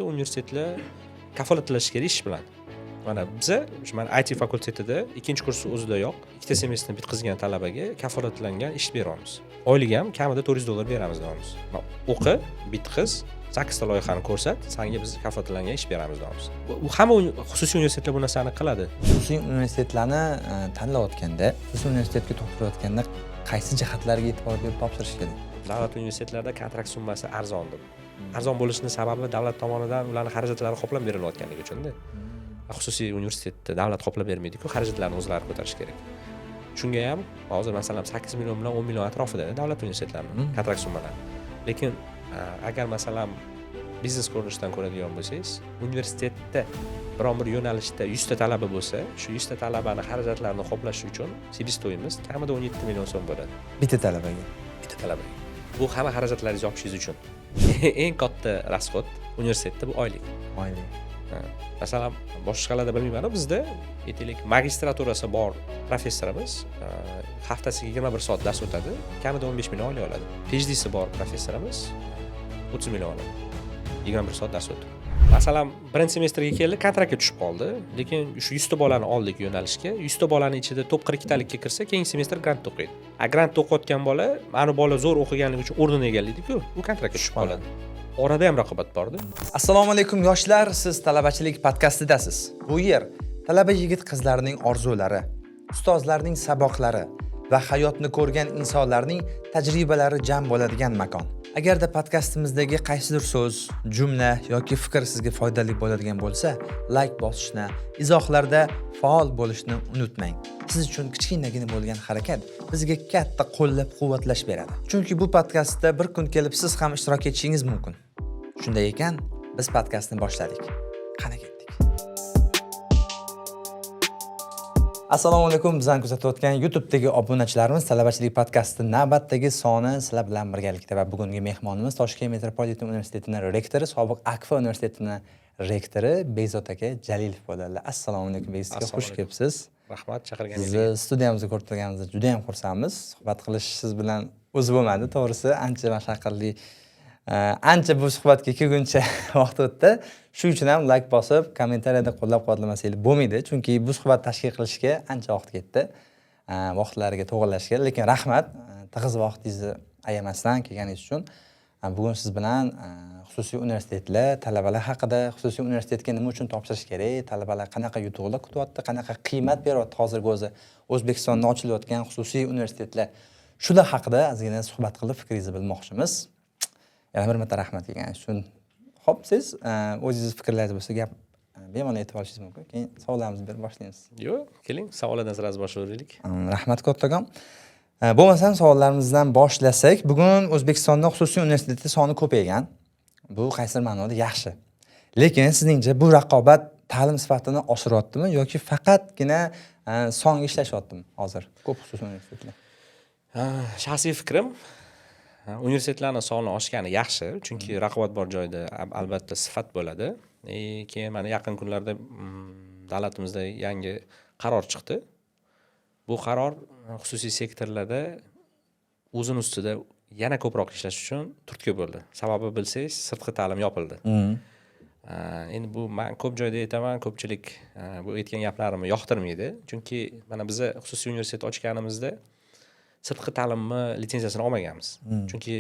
Universitetlar kafolatlashi kerak ish bilan. Mana biza shu mana IT fakultetida ikkinchi kurs o'zidayoq ikkita semestrni bitkazgan talabaga kafolatlangan ish beramiz. Oyligi ham kamida $400 beramiz deymiz. O'qi, bitqiz, sakkizta loyihani ko'rsat, sanga biz kafolatlangan ish beramiz deymiz. Bu hamma xususiy universitetlar bu narsani qiladi. Xususiy universitetlarni tanlayotganda, xususiy universitetga topshirayotganda qaysi jihatlarga e'tibor berib topshirish kerak? Davlat universitetlarida kontrakt summasi arzon deb. Arzon bo'lishining sababi davlat tomonidan ularni xarajatlari qoplab berilayotganligi uchun-da. Xususiy universitetda davlat qoplab bermaydi-ku, xarajatlarni o'zlari ko'tarish kerak. Shunga ham hozir masalan 8 million bilan 10 million atrofida davlat universitetlarining kontrakt summalari. Lekin agar masalan biznes ko'rinishidan ko'radigan bo'lsangiz, universitetda biron bir yo'nalishda 100 ta talaba bo'lsa, shu 100 ta talabani xarajatlarini qoplash uchun себестоимость kamida 17 million so'm bo'ladi. Bitta talabaga. Bitta talabaga. Bu hamma xarajatlaringizni yopishingiz uchun. Eng katta расход universitetda bu oylik. Oylik. Masalan, boshqalarda bilmayman, bizda aytaylik, magistraturasi bor professorimiz haftasiga 21 soat dars o'tadi, kamida 15 million oylik oladi. PhDsi bor professorimiz 30 million oladi. 21 soat dars o'tdi. Masalan, birinchi semestrga keldi, kontraktga tushib qoldi, lekin shu 100 ta bolani oldik yo'nalishga. 100 ta bolani ichida top 42 talikka kirsa, keyingi semestr grantda o'qiydi. A grantda o'qiyotgan bola, mana bola zo'r o'qiganligi uchun o'rnini egallaydi-ku, u kontraktga tushib qoladi. Orada ham raqobat borda. Assalomu alaykum yoshlar, siz Talabachilik podkastidasiz. Bu yer talaba yigit qizlarning orzulari, ustozlarning saboqlari va hayotni ko'rgan insonlarning tajribalari jam bo'ladigan makon. Agarda podkastimizdagi qaysidir so'z, jumla yoki fikr sizga foydali bo'ladigan bo'lsa, like bosishni, izohlarda faol bo'lishni unutmang. Siz uchun kichkinagina bo'lgan harakat bizga katta qo'llab-quvvatlash beradi. Chunki bu podkastda bir kun kelib siz ham ishtirok etishingiz mumkin. Shunday ekan, biz podkastni boshladik. Qani ketdik. Assalomu alaykum, bizani kuzatayotgan YouTube'dagi obunachilarimiz, Talabachilik podkasti navbatdagi soni sizlar bilan birgalikda va bugungi mehmonimiz Toshkent metropolitan universitetining rektori, sobiq Akfa universitetining rektori Bekzod aka Jalilov bo'ladilar. Assalomu alaykum Bekzod aka, xush kelibsiz. Rahmat chaqirganingiz. Sizni studiyamizda ko'rib turganimizda juda ham xursandmiz. Suhbat qilish siz bilan o'zi bo'lmadi, to'g'risi, ancha mashaqqatli, ancha bu suhbatga kelguncha vaqt o'tdi. Shuning uchun ham like bosib, kommentariyada qo'llab-quvvatlamasanglar bo'lmaydi, chunki bu suhbat tashkil qilishga ancha vaqt ketdi. Vaqtlariga to'g'rilashga, lekin rahmat, tig'iz vaqtingizni ayamasdan kelganingiz uchun. Bugun siz bilan xususiy universitetlar, talabalar haqida, xususiy universitetga nima uchun topshirish kerak, talabalar qanaqa yutuqlar kutyapti, qanaqa qiymat beryapti hozirgi o'zi O'zbekistonda ochilayotgan xususiy universitetlar, shular haqida ozgina suhbat qilib fikringizni bilmoqchimiz. Yana bir marta rahmat kelganingiz uchun. Xo'p, siz o'zingiz fikrlaringiz bo'lsa gap bemalol aytib olishingiz mumkin. Keyin savollarimizni berib boshlaymiz. Yo'q, keling, savollardan sразу boshlayveraylik. Rahmat kattakon. Bo'lmasam savollarimizdan boshlasak, bugun O'zbekistonda xususiy universitetlar soni ko'paygan. Bu qaysidir ma'noda yaxshi. Lekin sizningcha bu raqobat ta'lim sifatini oshiryaptimi yoki faqatgina songa ishlashyaptimi hozir ko'p xususiy universitetlar? Shaxsiy fikrim, universitetlarning soni oshgani yaxshi, chunki raqobat bor joyda albatta sifat bo'ladi. Keyin mana yaqin kunlarda davlatimizda yangi qaror chiqdi. Bu qaror xususiy sektorlarda o'zini ustida yana ko'proq ishlash uchun turtki bo'ldi. Sababi bilsangiz, sirtqi ta'lim yopildi. Endi bu men ko'p joyda aytaman, ko'pchilik bu aytgan gaplarimni yoqtirmaydi. Chunki mana biza xususiy universitet ochganimizda sirtqi ta'limni litsenziyasini olmaganmiz. Chunki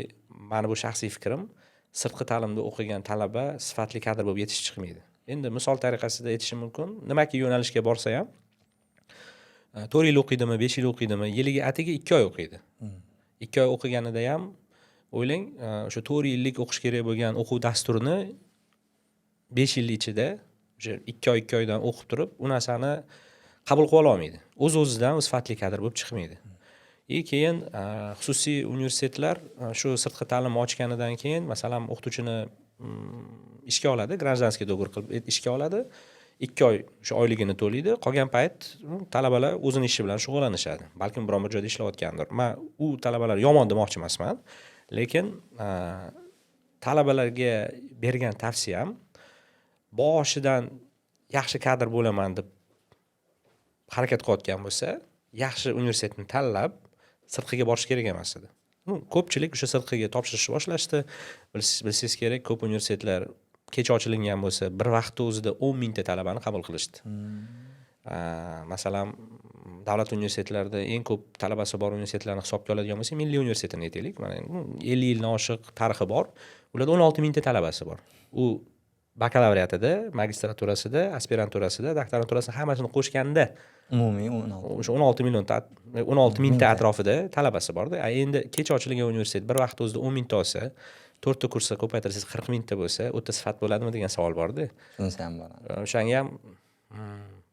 mani bu shaxsiy fikrim, sirtqi ta'limda o'qigan talaba sifatli kadr bo'lib yetishib chiqmaydi. Endi misol tariqasida aytishim mumkin, nimaki yo'nalishga borsa ham 4 yil o'qiydimi, 5 yil o'qiydimi, yiliga atigi 2 oy o'qiydi. 2 oy o'qiganida ham o'ylang, o'sha 4 yillik o'qish kerak bo'lgan o'quv dasturini 5 yil ichida o'sha 2 oy 2 oydan o'qib turib, u narsani qabul qila olmaydi. O'z-o'zidan u sifatli kadr bo'lib chiqmaydi. Keyin xususiy universitetlar shu sirtqi ta'lim ochganidan keyin, masalan, o'qituvchini ishga oladi, гражданский договор qilib ishga oladi. 2 oy o'sha oyligini to'laydi, qolgan payt talabalar o'zini ishi bilan shug'ullanishadi. Balkim biron bir joyda ishlayotgandir. Men u talabalar yomon demoqchi emasman, lekin talabalarga bergan tavsiyam boshidan yaxshi kadr bo'laman deb harakat qilayotgan bo'lsa, yaxshi universitetni tanlab sirtqiga borish kerak emas edi. Ko'pchilik o'sha sirtqiga topshirishni boshlashdi. Bilsangiz kerak, ko'p universitetlar Kech ochilingan bo'lsa, bir vaqtda o'zida 10 mingta talabani qabul qilishdi. Masalan, davlat universitetlarida eng ko'p talabasi bor universitetlarni hisobga oladigan bo'lsak, Milliy universitetini aytaylik, mana, 50 yildan oshiq tarixi bor. Ularda 16 mingta talabasi bor. U bakalavriatida, magistraturasida, aspiranturasida, doktoranturasida, hammasini qo'shganda. Umumiy 16. O'sha 16 millionta, 16 mingta atrofida talabasi borda. A endi kech ochilgan universitet bir vaqtda o'zida 10 mingta olsa, to'rtta kursga ko'paytirsangiz 40 mingta bo'lsa, u yerda sifat bo'ladimi degan savol borda. Shunisi ham bor. O'shanga ham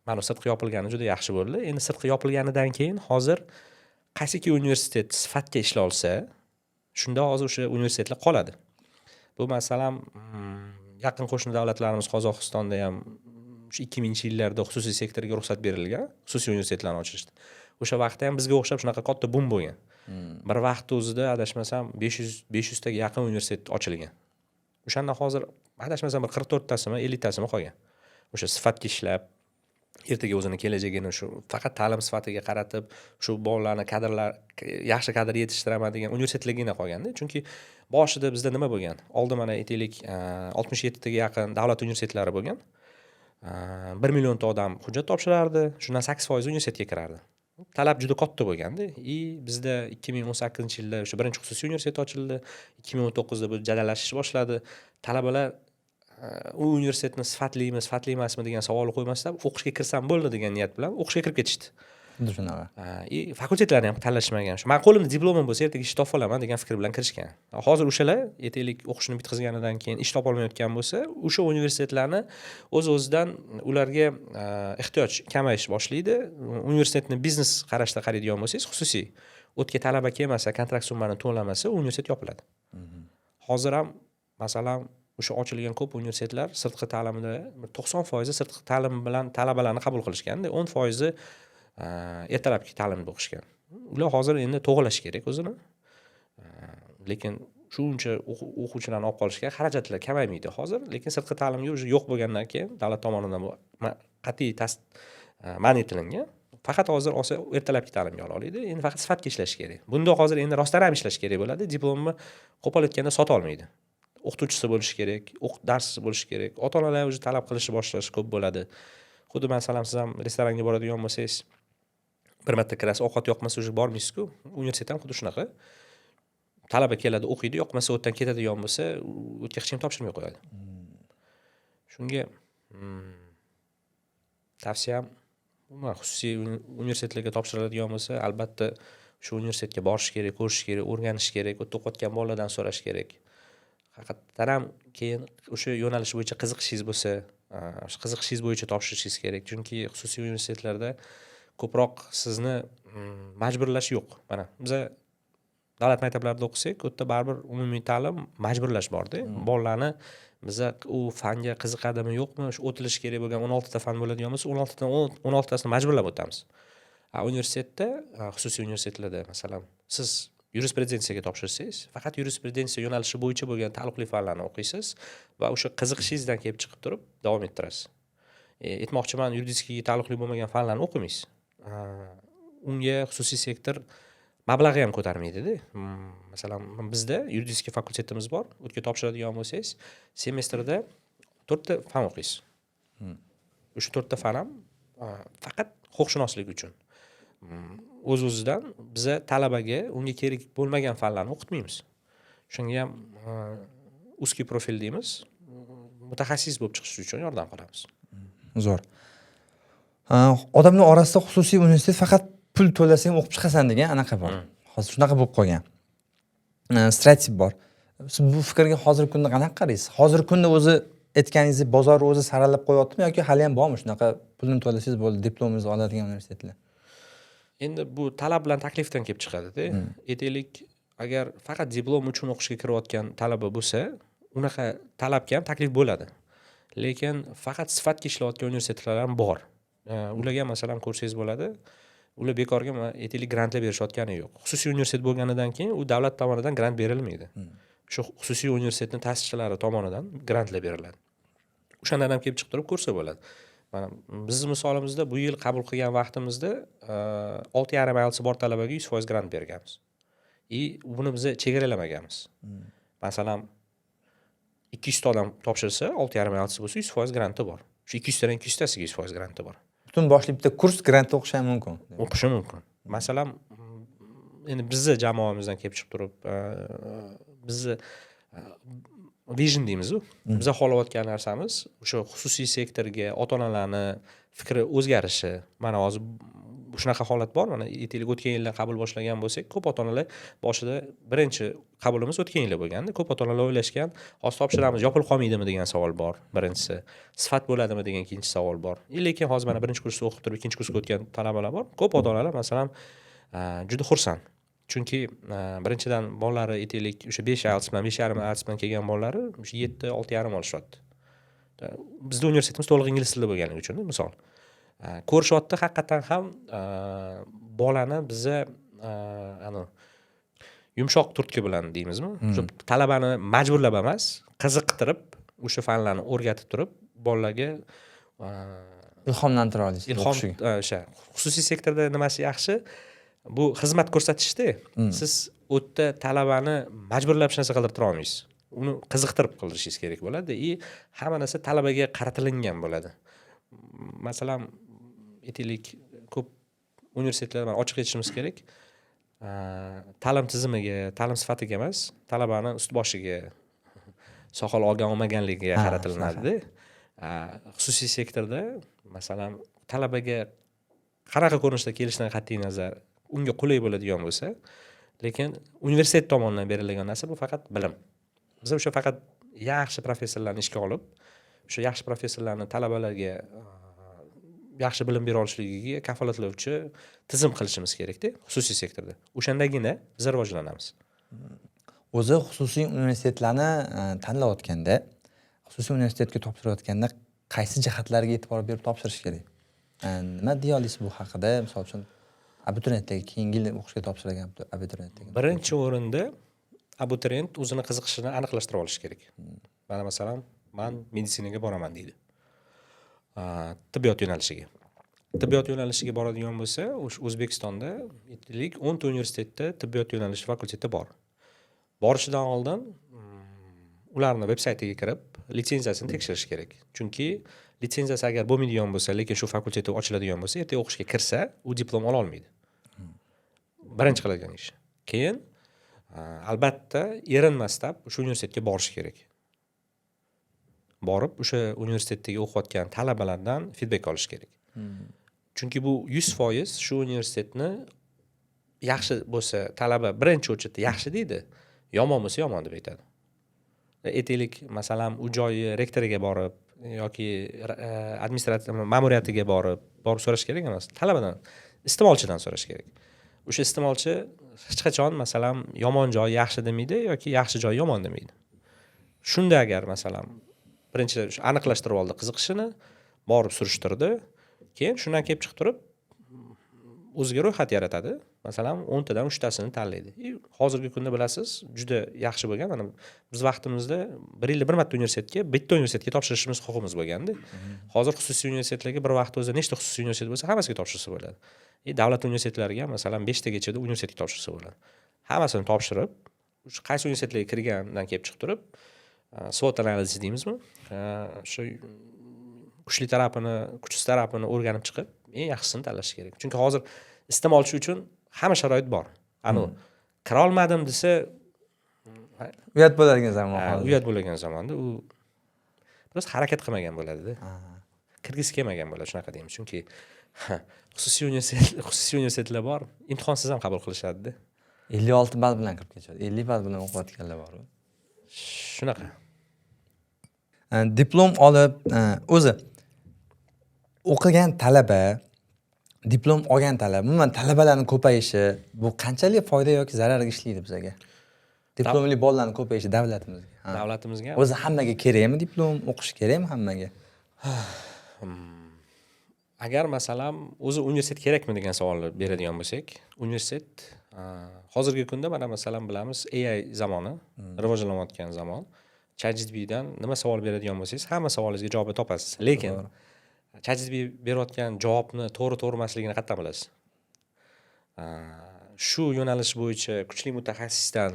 mana sirtqi yopilgani juda yaxshi bo'ldi. Endi sirtqi yopilganidan keyin hozir qaysiki universitet sifatga ishlay olsa, shunda hozir o'sha universitetlar qoladi. Bu, masalan, yaqin qo'shni davlatlarimiz Qozog'istonda ham shu 2000-yillarda xususiy sektorga ruxsat berilgan xususiy universitetlarni ochishda. O'sha vaqtda ham bizga o'xshab shunaqa katta bum bo'lgan. Bir vaqtni o'zida, adashmasam, 500 taga yaqin universitet ochilgan. O'shandan hozir, adashmasam, bir 44tasimi, 50tasimi qolgan. O'sha sifatga ishlab, ertaga o'zini kelajagini shu faqat ta'lim sifatiga qaratib, shu bolalarni kadrlar, yaxshi kadr yetishtiraman degan universitetlargina qolganda. Chunki boshida bizda nima bo'lgan? Oldin, mana, aytaylik, 67taga yaqin davlat universitetlari bo'lgan. 1 millionta odam hujjat topshirardi, shundan 8% universitetga kirardi. Talab juda katta bo'lganda. И bizda 2018-yilda o'sha birinchi xususiy universitet ochildi. 2019da bu jadallashish boshladi. Talabalar u universitetni sifatlimi, sifatli emasmi degan savolni qo'ymasdan, o'qishga kirsam bo'ldi degan niyat bilan o'qishga kirib ketishdi. Xuddi shunaqa. И fakultetlarni ham tanlashmagan. Shu mani qo'limda diplomim bo'lsa, ertaga ish topib olaman degan fikr bilan kirishgan. Hozir o'shalar, aytaylik, o'qishini bitkazganidan keyin ish topolmayotgan bo'lsa, o'sha universitetlarni o'z o'zidan ularga ehtiyoj kamayish boshlaydi. Universitetni biznes qarashda qaraydigan bo'lsangiz, xususiy o'tga talaba kelmasa, kontrakt summani to'lamasa, universitet yopiladi. Hozir ham, masalan, o'sha ochilgan ko'p universitetlar sirtqi ta'limda 90% sirtqi ta'lim bilan talabalarni qabul qilishganda, 10% ertalabki ta'limda o'qishgan. Ular hozir endi to'g'irlash kerak o'zini. Lekin shuncha o'quvchilarni olib qolishga xarajatlar kamaymaydi hozir. Lekin sirtqi ta'limga уже yo'q bo'lgandan keyin davlat tomonidan bu qat'iy man etilingan. Faqat hozir olsa, ertalabki ta'limga ola oladi. Endi faqat sifatga ishlash kerak. Bunda hozir endi rostdan ham ishlash kerak bo'ladi. Diplomni qo'pol aytganda sota olmaydi. O'qituvchisi bo'lishi kerak, darsi bo'lishi kerak. Ota onalar уже talab qilishni boshlashi ko'p bo'ladi. Xuddi, masalan, siz ham restoranga boradigan bo'lsangiz, bir marta kirasiz, ovqat yoqmasa, уже bormaysiz-ku. Universitet ham xuddi shunaqa. Talaba keladi, o'qiydi, yoqmasa, u yerdan ketadigan bo'lsa, u yerga hech kim topshirmay qo'yadi. Shunga tavsiyam, umuman xususiy universitetlarga topshiriladigan bo'lsa, albatta shu universitetga borish kerak, ko'rish kerak, o'rganish kerak, u yerda o'qiyotgan bolalardan so'rash kerak. Haqiqatdan ham keyin o'sha yo'nalish bo'yicha qiziqishingiz bo'lsa, o'sha qiziqishingiz bo'yicha topshirishingiz kerak. Chunki xususiy universitetlarda ko'proq sizni majburlash yo'q. Mana, biza davlat maktablarida o'qisak, u yerda baribir umumiy ta'lim, majburlash borda. Bolalarni biza u fanga qiziqadimi, yo'qmi, shu o'tilishi kerak bo'lgan 16 ta fan bo'ladigan bo'lsa, 16 tadan 16tasini majburlab o'tamiz. A universitetda, xususiy universitetlarda, masalan, siz yurisprudensiyaga topshirsangiz, faqat yurisprudensiya yo'nalishi bo'yicha bo'lgan taalluqli fanlarni o'qiysiz va o'sha qiziqishingizdan kelib chiqib turib davom ettirasiz. Aytmoqchiman, юридический ga taalluqli bo'lmagan fanlarni o'qimaysiz. Unga xususiy sektor mablag'i ham ko'tarmaydida. Masalan, bizda юридический fakultetimiz bor. U yerga topshiradigan bo'lsangiz, semestrda to'rtta fan o'qiysiz. O'sha to'rtta fan ham faqat huquqshunoslik uchun. O'z o'zidan biza talabaga unga kerak bo'lmagan fanlarni o'qitmaymiz. Shunga ham узкий profil deymiz, mutaxassis bo'lib chiqish uchun yordam qilamiz. Zo'r. Odamlar orasida xususiy universitet faqat pul to'lasang o'qib chiqasan degan anaqa bor. Hozir shunaqa bo'lib qolgan. Stereotip bor. Siz bu fikrga hozirgi kunda qanaqa qaraysiz? Hozirgi kunda o'zi aytganingizdek bozor o'zi saralab qo'yyaptimi yoki hali ham bormi shunaqa pulni to'lasangiz bo'ldi, diplomingizni oladigan universitetlar? Endi bu talab bilan taklifdan kelib chiqadida. Aytaylik, agar faqat diplom uchun o'qishga kirayotgan talaba bo'lsa, unaqa talabga ham taklif bo'ladi. Lekin faqat sifatga ishlayotgan universitetlar ham bor. Ularga, masalan, ko'rsangiz bo'ladi. Ular bekorga, aytaylik, grantlar berishayotgani yo'q. Xususiy universitet bo'lganidan keyin u davlat tomonidan grant berilmaydi. Shu xususiy universitetni ta'sischilari tomonidan grantlar beriladi. O'shandan ham kelib chiqib turib ko'rsa bo'ladi. Mana, bizni misolimizda bu yil qabul qilgan vaqtimizda 6,5 IELTS bor talabaga 100% grant berganmiz. И buni biza chegaralamaganmiz. Masalan, 200 ta odam topshirsa, 6,5 IELTS bo'lsa, 100% granti bor. Shu 200 tadan 200 tasiga 100% granti bor. Butun boshli bitta kurs grantda o'qishi ham mumkin. O'qishi mumkin. Masalan, endi bizni jamoamizdan kelib chiqib turib, bizni vision deymizu, biza xohlayotgan narsamiz o'sha xususiy sektorga ota onalarni fikri o'zgarishi. Mana hozir shunaqa holat bor. Mana, aytaylik, o'tgan yildan qabul boshlagan bo'lsak, ko'p ota onalar boshida, birinchi qabulimiz o'tgan yili bo'lganda, ko'p ota onalar o'ylashgan, hozir topshiramiz, yopilib qolmaydimi degan savol bor birinchisi, sifat bo'ladimi degan ikkinchi savol bor. И lekin hozir mana birinchi kursda o'qib turib ikkinchi kursga o'tgan talabalar bor. Ko'p ota onalar, masalan, juda xursand, chunki birinchidan, bolalari, aytaylik, o'sha 5 IELTS bilan, 5,5 IELTS bilan kelgan bolalari o'sha 7, 6,5 olishyapti. Bizni universitetimiz to'liq ingliz tilida bo'lganligi uchun, misol, ko'rishyapti. Haqiqatdan ham bolani biza anavi yumshoq turtki bilan deymizmi, o'sha talabani majburlab emas, qiziqtirib, o'sha fanlarni o'rgatib turib, bolalarga ilhomlantira olasiz ilhom o'qishiga. O'sha xususiy sektorda nimasi yaxshi? Bu xizmat ko'rsatishda siz u yerda talabani majburlab hech narsa qildirib tura olmaysiz, uni qiziqtirib qildirishingiz kerak bo'ladi и hamma narsa talabaga qaratilingan bo'ladi. Masalan, aytaylik, ko'p universitetlar, mana, ochiq aytishimiz kerak, ta'lim tizimiga, ta'lim sifatiga emas, talabani ust boshiga, soqol olgan olmaganligiga qaratilinadida. Xususiy sektorda, masalan, talabaga qanaqa ko'rinishda kelishidan qat'iy nazar, unga qulay bo'ladigan bo'lsa, lekin universitet tomonidan beriladigan narsa bu faqat bilim. Biz o'sha faqat yaxshi professorlarni ishga olib, o'sha yaxshi professorlarni talabalarga yaxshi bilim bera olishligiga kafolatlovchi tizim qilishimiz kerakda xususiy sektorda. O'shandagina biz rivojlanamiz. O'zi xususiy universitetlarni tanlayotganda, xususiy universitetga topshirayotganda qaysi jihatlarga e'tibor berib topshirish kerak? Nima deya olasiz bu haqida? Misol uchun, abituriyentlarga, keyingi yil o'qishga topshirgan abituriyentlarga. Birinchi o'rinda abituriyent o'zini qiziqishini aniqlashtirib olishi kerak. Mana, masalan, man meditsinaga boraman deydi, tibbiyot yo'nalishiga. Tibbiyot yo'nalishiga boradigan bo'lsa, o'sha O'zbekistonda, aytaylik, 10 ta universitetda tibbiyot yo'nalishi fakulteti bor. Borishidan oldin ularni veb saytiga kirib, litsenziyasini tekshirish kerak, chunki litsenziyasi agar bo'lmaydigan bo'lsa, lekin shu fakultetda ochiladigan bo'lsa, ertaga o'qishga kirsa, u diplom ololmaydi. Birinchi qiladigan ish. Keyin albatta erinmasdan o'sha universitetga borish kerak. Borib, o'sha universitetdagi o'qiyotgan talabalardan feedback olish kerak, chunki bu 100% shu universitetni yaxshi bo'lsa, talaba birinchi очередь da yaxshi deydi, yomon bo'lsa, yomon deb aytadi. Aytaylik, masalan, u joyi rektoriga borib yoki administratsiya ma'muriyatiga borib so'rash kerak emas, talabadan, iste'molchidan so'rash kerak. O'sha iste'molchi hech qachon, masalan, yomon joy yaxshi demaydi yoki yaxshi joy yomon demaydi. Shunda agar, masalan, birinchi shu aniqlashtirib oldi qiziqishini, borib surishtirdi, keyin shundan kelib chiqib turib o'ziga ro'yxat yaratadi. Masalan, 10 tadan uchtasini tanlaydi. И hozirgi kunda, bilasiz, juda yaxshi bo'lgan. Mana, biz vaqtimizda bir yilda bir marta universitetga, bitta universitetga topshirishimiz huquqimiz bo'lganda, hozir xususiy universitetlarga bir vaqt o'zida nechta xususiy universitet bo'lsa, hammasiga topshirsa bo'ladi. И davlat universitetlariga ham, masalan, beshtagacha universitetga topshirsa bo'ladi. Hammasini topshirib, o'sha qaysi universitetlarga kirgandan kelib chiqib turib, SWOT analizi deymizmi, shu kuchli tarafini, kuchsiz tarafini o'rganib chiqib, eng yaxshisini tanlash kerak, chunki hozir iste'molchi uchun hamma sharoit bor. Anavi kirolmadim desa, uyat bo'ladigan zamon hozir. Uyat bo'ladigan zamonda. U biroz harakat qilmagan bo'ladida, kirgisi kelmagan bo'ladi, shunaqa deymiz, chunki xususiy universitetlar bor, imtihonsiz ham qabul qilishadida. 56 ball bilan kirib ketishadi, 50 ball bilan o'qiyotganlar bor. Shunaqa. Diplom olib, o'zi o'qigan talaba, diplom olgan talaba, umuman talabalarni ko'payishi bu qanchalik foyda yoki zararga ishlaydi bizaga, diplomli bolalarni ko'payishi davlatimizga? Ha. Davlatimizga. O'zi hammaga kerakmi diplom? O'qish kerakmi hammaga? Agar, masalan, o'zi universitet kerakmi degan savolni beradigan bo'lsak, universitet hozirgi kunda, mana, masalan, bilamiz, AI zamoni, rivojlanayotgan zamon. ChatGPTdan nima savol beradigan bo'lsangiz, hamma savolingizga javobni topasiz. Lekin ChatGPT berayotgan javobni to'g'ri to'g'ri emasligini qayerdan bilasiz? Shu yo'nalish bo'yicha kuchli mutaxassisdan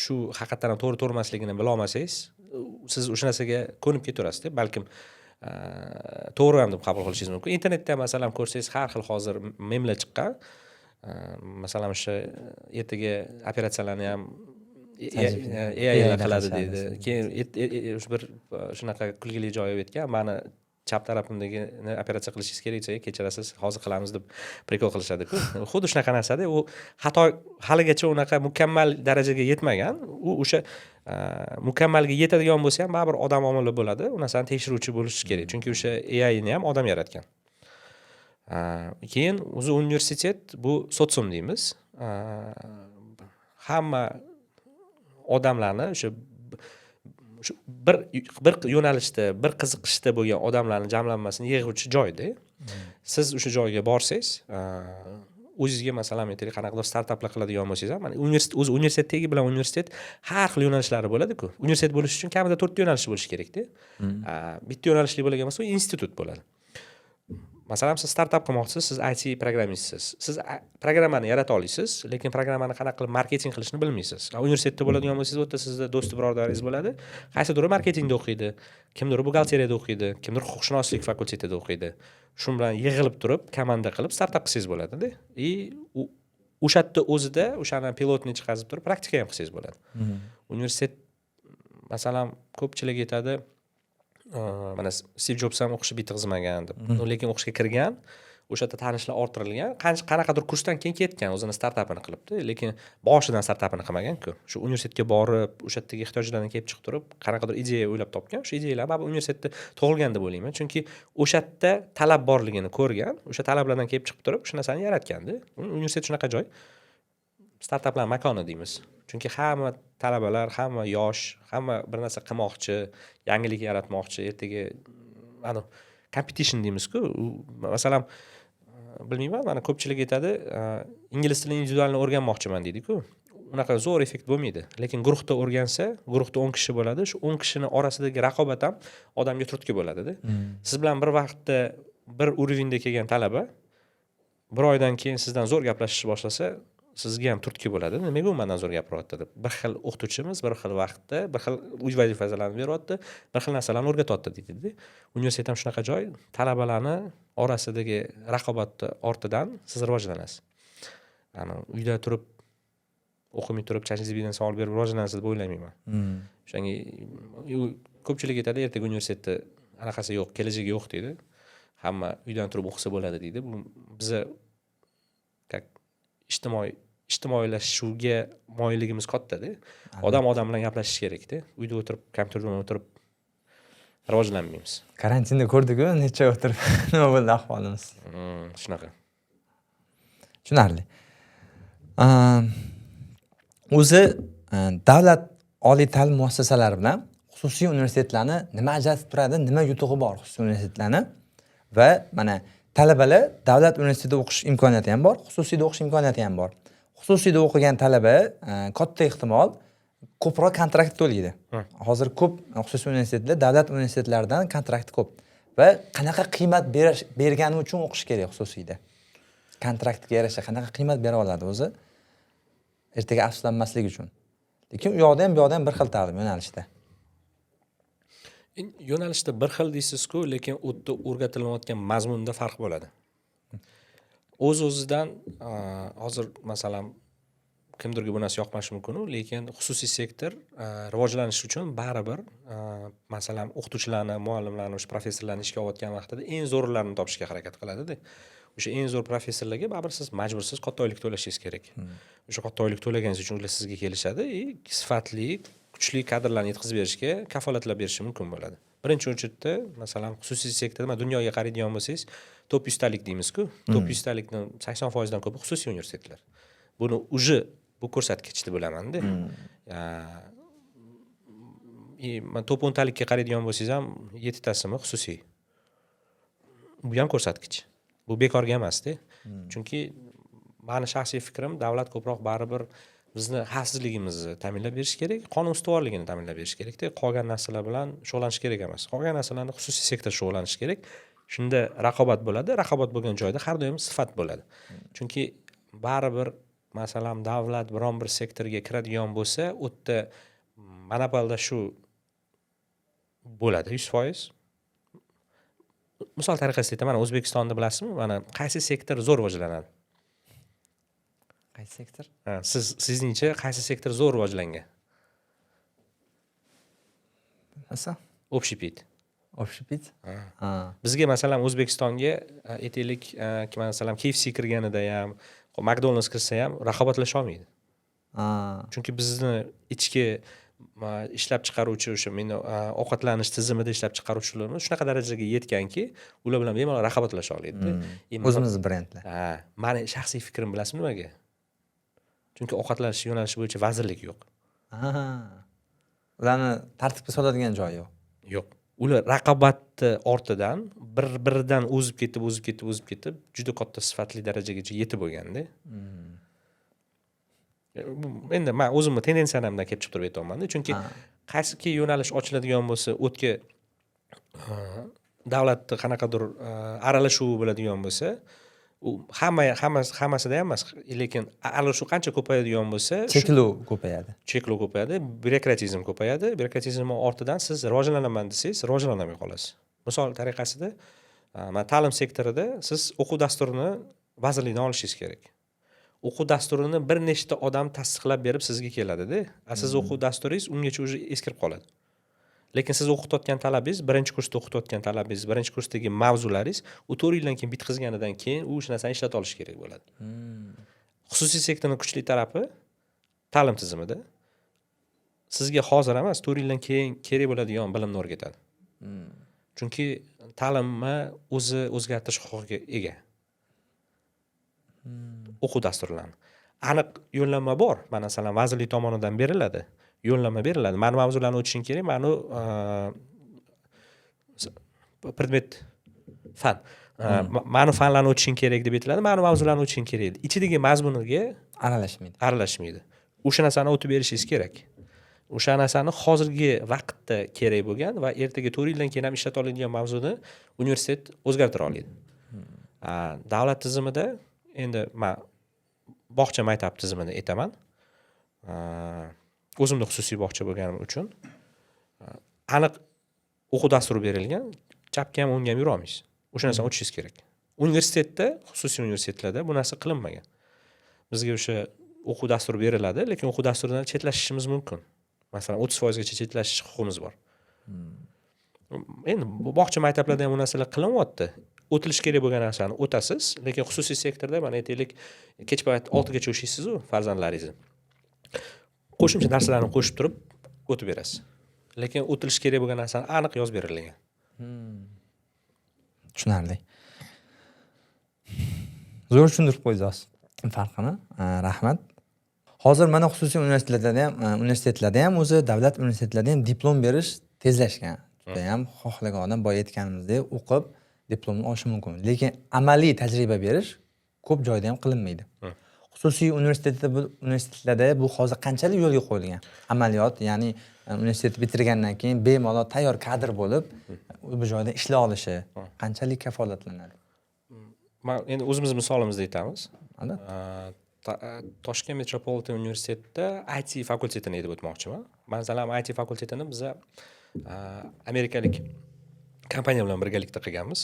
shu haqiqatdan ham to'g'ri to'g'ri emasligini bilolmasangiz. Siz o'sha narsaga ko'nib ketaverasizda, balkim to'g'ri ham deb qabul qilishingiz mumkin. Internetda, masalan, ko'rsangiz, har xil hozir memlar chiqqan. Masalan, o'sha ertaga operatsiyalarni ham AI qiladi deydi. Keyin o'sha bir shunaqa kulgili joyi aytgan: "Mani chap tarafimdagini operatsiya qilishingiz kerak", desa, "Kechirasiz, hozir qilamiz", deb прикол qilishadiku. Xuddi shunaqa narsada u xato haligacha unaqa mukammal darajaga yetmagan. U o'sha mukammalga yetadigan bo'lsa ham, baribir odam omili bo'ladi, u narsani tekshiruvchi bo'lishi kerak, chunki o'sha AIni ham odam yaratgan. Keyin o'zi universitet bu sotsium deymiz, hamma odamlarni, o'sha shu bir yo'nalishda, bir qiziqishda bo'lgan odamlarni jamlanmasini yig'uvchi joyda. Siz o'sha joyga borsangiz, o'zizga, masalan, aytaylik, qanaqadir startaplar qiladigan bo'lsangiz ham, mana universitet o'zi, universitet tegi bilan universitet har xil yo'nalishlari bo'ladiku. Universitet bo'lishi uchun kamida to'rtta yo'nalishi bo'lishi kerakda. Bitta yo'nalishli bo'lgan bo'lsa, u institut bo'ladi. Masalan, siz startap qilmoqchisiz, siz IT programmistsiz, siz programmani yarata olasiz, lekin programmani qanaqa qilib marketing qilishni bilmaysiz. Universitetda bo'ladigan bo'lsangiz, u yerda sizni do'sti birodaringiz bo'ladi, qaysidir marketingda o'qiydi, kimdir buxgalteriyada o'qiydi, kimdir huquqshunoslik fakultetida o'qiydi. Shu bilan yig'ilib turib, komanda qilib startap qilsangiz bo'ladida. И o'sha yerda o'zida o'shani pilotni chiqazib turib, praktika ham qilsangiz bo'ladi. Universitet, masalan, ko'pchilik aytadi, mana Stiv Jobs ham o'qishni bitkazmagan deb, lekin o'qishga kirgan, o'sha yerda tanishlar orttirilgan, qanaqadir kursdan keyin ketgan, o'zini startapini qilibdi, lekin boshidan startapini qilmaganku. Shu universitetga borib, o'sha yerdagi ehtiyojlardan kelib chiqib turib, qanaqadir ideya o'ylab topgan. O'sha ideyalar baribir universitetda tug'ilgan deb o'ylayman, chunki o'sha yerda talab borligini ko'rgan, o'sha talablardan kelib chiqib turib, o'sha narsani yaratganda. Universitet shunaqa joy, startaplar makoni deymiz, chunki hamma talabalar, hamma yosh, hamma bir narsa qilmoqchi, yangilik yaratmoqchi. Ertaga anavi competition deymizku. Masalan, bilmayman, mana ko'pchilik aytadi, ingliz tilini индивидуально o'rganmoqchiman deydiku. Unaqa zo'r effekt bo'lmaydi, lekin guruhda o'rgansa, guruhda 10 kishi bo'ladi, shu 10 kishini orasidagi raqobat ham odamga turtki bo'ladida. Siz bilan bir vaqtda, bir уровень da kelgan talaba bir oydan keyin sizdan zo'r gaplashishni boshlasa, sizga ham turtki bo'ladi: nimaga u mandan zo'r gapiryapti deb. Bir xil o'qituvchimiz, bir xil vaqtda bir xil uy vazifalarini beryapti, bir xil narsalarni o'rgatyapti deydida. Universitet ham shunaqa joy, talabalarni orasidagi raqobatni ortidan siz rivojlanasiz. Ani uyda turib, o'qimay turib, ChatGPTdan savol berib rivojlanasiz deb o'ylamayman. O'shanga ko'pchilik aytadi, ertaga universitetda anaqasi yo'q, kelajagi yo'q deydi, hamma uydan turib o'qisa bo'ladi deydi. Bu biza как ijtimoiylashuvga moyilligimiz kattada. Odam odam bilan gaplashishi kerakda, uyda o'tirib, kompyuter bilan o'tirib rivojlanmaymiz. Karantinda ko'rdiku, necha oy o'tirib nima bo'ldi ahvolimiz. Shunaqa. Tushunarli. O'zi davlat oliy ta'lim muassasalari bilan xususiy universitetlarni nima ajratib turadi, nima yutug'i bor xususiy universitetlarni? Va mana talabalar davlat universitetida o'qish imkoniyati ham bor, xususiyda o'qish imkoniyati ham bor. Xususiyda o'qigan talaba katta ehtimol ko'proq kontrakt to'laydi. Hozir ko'p xususiy universitetlar davlat universitetlaridan kontrakti ko'p. Va qanaqa qiymat bergani uchun o'qish kerak xususiyda? Kontraktga yarasha qanaqa qiymat bera oladi o'zi, ertaga afsuslanmaslik uchun? Lekin u yoqda ham, bu yoqda ham bir xil ta'lim yo'nalishda. Yo'nalishda bir xil deysizku, lekin u yerda o'rgatilayotgan mazmunda farq bo'ladi o'z o'zidan. Hozir, masalan, kimdirga bu narsa yoqmashi mumkinu, lekin xususiy sektor rivojlanishi uchun baribir, masalan, o'qituvchilarni, muallimlarni, o'sha professorlarni ishga olayotgan vaqtida eng zo'rlarini topishga harakat qiladida. O'sha eng zo'r professorlarga baribir siz majbursiz, katta oylik to'lashingiz kerak. O'sha katta oylik to'laganingiz uchun ular sizga kelishadi и sifatli, kuchli kadrlarni yetkazib berishga kafolatlab berishi mumkin bo'ladi. Birinchi очередь, masalan, xususiy sektorda, mana dunyoga qaraydigan bo'lsangiz, top 100talik deymizku, top 100talikni 80%dan ko'pi xususiy universitetlar. Buni уже bu ko'rsatkich deb bilamanda. И top 10talikka qaraydigan bo'lsangiz ham, yettitasimi xususiy. Bu ham ko'rsatkich, bu bekorga emasda. Chunki mani shaxsiy fikrim, davlat ko'proq baribir bizni xavfsizligimizni ta'minlab berishi kerak, qonun ustuvorligini ta'minlab berishi kerakda. Qolgan narsalar bilan shug'ullanish kerak emas, qolgan narsalarni xususiy sektor shug'ullanishi kerak. Shunda raqobat bo'ladi, raqobat bo'lgan joyda har doim sifat bo'ladi. Chunki baribir, masalan, davlat biron bir sektorga kiradigan bo'lsa, u yerda monopollashuv. Bo'ladi, 100%. Misol tariqasida aytaman, O'zbekistonda, bilasizmi, mana qaysi sektor zo'r rivojlanadi? Qaysi sektor? Ha, siz, sizningcha, qaysi sektor zo'r rivojlangan? Bilmasam. Общепит. Общепит. Ha. Bizga, masalan, O'zbekistonga, aytaylik, masalan, KFC kirganida ham, McDonald's kirsa ham, raqobatlasha olmaydi. Chunki bizni ichki ishlab chiqaruvchi, o'sha meni ovqatlanish tizimida ishlab chiqaruvchilarimiz shunaqa darajaga yetganki, ular bilan bemalol raqobatlasha oladida. O'zimizni brendlar. Ha, mani shaxsiy fikrim, bilasizmi nimaga? Chunki ovqatlanish yo'nalishi bo'yicha vazirlik yo'q. Ha. Ularni tartibga soladigan joyi yo'q. Yo'q, ular raqobatni ortidan bir biridan o'zib ketib, o'zib ketib, o'zib ketib, juda katta sifatli darajagacha yetib bo'lganda. Endi man o'zimni tendensiyalarimdan kelib chiqib turib aytyapmanda, chunki qaysiki yo'nalish ochiladigan bo'lsa, o'tga davlatni qanaqadir aralashuvi bo'ladigan bo'lsa, u hamma hammasida ham emas, lekin aralashuv qancha ko'payadigan bo'lsa, Cheklov ko'payadi. Cheklov ko'payadi, byurokratizm ko'payadi. Byurokratizmni ortidan siz rivojlanaman desangiz, rivojlanolmay qolasiz. Misol tariqasida, mana ta'lim sektorida siz o'quv dasturini vazirlikdan olishingiz kerak. O'quv dasturini bir nechta odam tasdiqlab berib sizga keladida, a siz o'quv dasturingiz ungacha уже eskirib qoladi. Lekin siz o'qitayotgan talabangiz, birinchi kursda o'qitayotgan talabangiz, birinchi kursdagi mavzularingiz u 4 yildan keyin bitqizganidan keyin u o'sha narsani ishlata olishi kerak bo'ladi. Xususiy sektorni kuchli tarafi ta'lim tizimida sizga hozir emas, 4 yildan keyin kerak bo'ladigan bilimni o'rgatadi, chunki ta'limni o'zi o'zgartirish huquqiga ega. O'quv dasturlarini aniq yo'llanma bor, mana, masalan, vazirlik tomonidan beriladi, yo'llanma beriladi: mana mavzularni o'tishing kerak, mana predmet, fan, mana fanlarni o'tishing kerak deb aytiladi, mana mavzularni o'tishing kerak, ichidagi mazmuniga aralashmaydi. Aralashmaydi. O'sha narsani o'tib berishingiz kerak, o'sha narsani hozirgi vaqtda kerak bo'lgan va ertaga 4 yildan keyin ham ishlata oladigan mavzuni universitet o'zgartira oladi. Davlat tizimida, endi man bog'cha, maktab tizimini aytaman, o'zimda xususiy bog'cha bo'lganim uchun, aniq o'quv dasturi berilgan, chapga ham, o'ngga ham yurolmaysiz, o'sha narsani o'tishingiz kerak. Universitetda, xususiy universitetlarda bu narsa qilinmagan. Bizga o'sha o'quv dasturi beriladi, lekin o'quv dasturidan chetlashishimiz mumkin, masalan, 30%gacha chetlashish huquqimiz bor. Endi bu bog'cha, maktablarda ham bu narsalar qilinyapti, o'tilishi kerak bo'lgan narsani o'tasiz. Lekin xususiy sektorda, mana, aytaylik, kech payt 6gacha ushlaysizu farzandlaringizni, qo'shimcha narsalarni qo'shib turib o'tib berasiz, lekin o'tilishi kerak bo'lgan narsani aniq yozib berilgan. Tushunarli, zo'r tushuntirib qo'ydingiz farqini, rahmat. Hozir mana xususiy universitetlarda ham, o'zi davlat universitetlarida ham diplom berish tezlashgan judayam. Xohlagan odam, boya aytganimizdek, o'qib diplomni olishi mumkin, lekin amaliy tajriba berish ko'p joyda ham qilinmaydi. Xususiy universitetlarda bu hozir qanchalik yo'lga qo'yilgan amaliyot, ya'ni universitet bitirgandan keyin bemalol tayyor kadr bo'lib bu joyda ishlay olishi qanchalik kafolatlanadi? Man endi o'zimiz misolimizda aytamiz. Albatta. Toshkent metropolitan universitetida IT fakultetini aytib o'tmoqchiman. Masalan, IT fakultetini biza amerikalik kompaniya bilan birgalikda qilganmiz.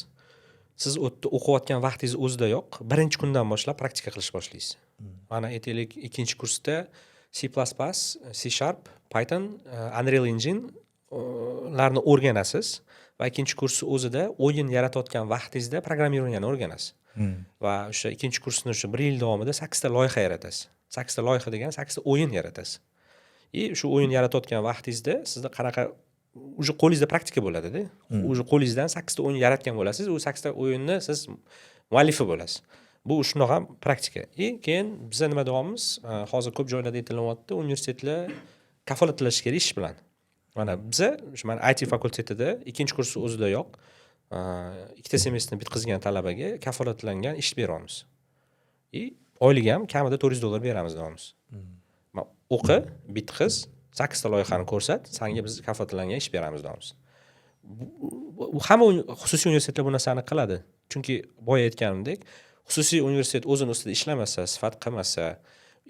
Siz u yerda o'qiyotgan vaqtingiz o'zidayoq, birinchi kundan boshlab praktika qilish boshlaysiz. Mana, aytaylik, ikkinchi kursda C++, C#, Python, Unreal Engine larni o'rganasiz va ikkinchi kursni o'zida o'yin yaratayotgan vaqtingizda программирование ni o'rganasiz. Va o'sha ikkinchi kursni, o'sha bir yil davomida sakkizta loyiha yaratasiz. Sakkizta loyiha degani sakkizta o'yin yaratasiz. И shu o'yin yaratayotgan vaqtingizda sizda qanaqa уже qo'lingizda praktika bo'ladida. Уже qo'lingizdan sakkizta o'yin yaratgan bo'lasiz, u sakkizta o'yinni siz muallifi bo'lasiz. Bu shundoq ham praktika. И keyin biza nima deyapmiz? Hozir ko'p joylarda aytilyapti, universitetlar kafolatlashi kerak ish bilan. Mana biza shu, mana, IT fakultetida ikkinchi kursni o'zidayoq ikkita semestrni bitkazgan talabaga kafolatlangan ish beryapmiz. И oyligi ham kamida 400 dollar beramiz deyapmiz. O'qi, bitqiz, sakkizta loyihani ko'rsat, sanga biz kafolatlangan ish beramiz deyapmiz. Bu hamma xususiy universitetlar bu narsani qiladi. Chunki boya aytganimdek, xususiy universitet o'zini ustida ishlamasa, sifat qilmasa,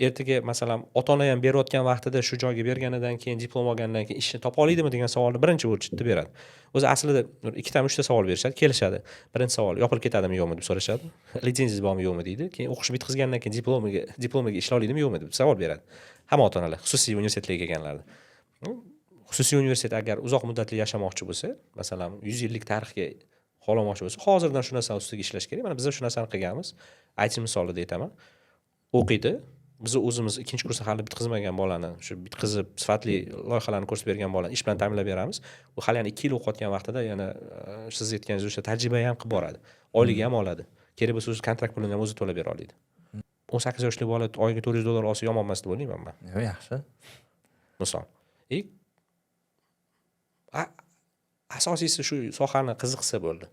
Ertaga, masalan, ota ona ham berayotgan vaqtida, shu joyga berganidan keyin, diplom olganidan keyin ishni topa olaydimi degan savolni birinchi очередь da beradi. O'zi aslida bir ikkitami, uchta savol berishadi, kelishadi. Birinchi savol: yopilib ketadimi, yo'qmi, deb so'rashadi. Litsenziyangiz bormi, yo'qmi, deydi. Keyin o'qishni bitkazgandan keyin diplomiga ishlay olaydimi, yo'qmi, deb savol beradi hamma ota onalar xususiy universitetlarga kelganlarda. Xususiy universitet agar uzoq muddatli yashamoqchi bo'lsa, masalan, 100 yillik tarixga xohlamoqchi bo'lsa, hozirdan shu narsani ustida ishlash kerak. Mana biz ham shu narsani qilganmiz. IT misolida aytaman. O'qiydi, bizni o'zimiz ikkinchi kursni hali bitkazmagan bolani, shu bitkazib, sifatli loyihalarni ko'rsatib bergan bolani ish bilan ta'minlab beramiz. U hali yana 2 yil o'qiyotgan vaqtida yana siz aytganingiz o'sha tajriba ham qilib boradi, oyligi ham oladi, kerak bo'lsa, o'zi kontrakt pulini ham o'zi to'lab bera oladi. 18 yoshli bola oyiga 400 dollar olsa, yomon emas deb o'ylayman man. Yo'q, yaxshi. Misol. И asosiysi shu sohani qiziqsa bo'ldi.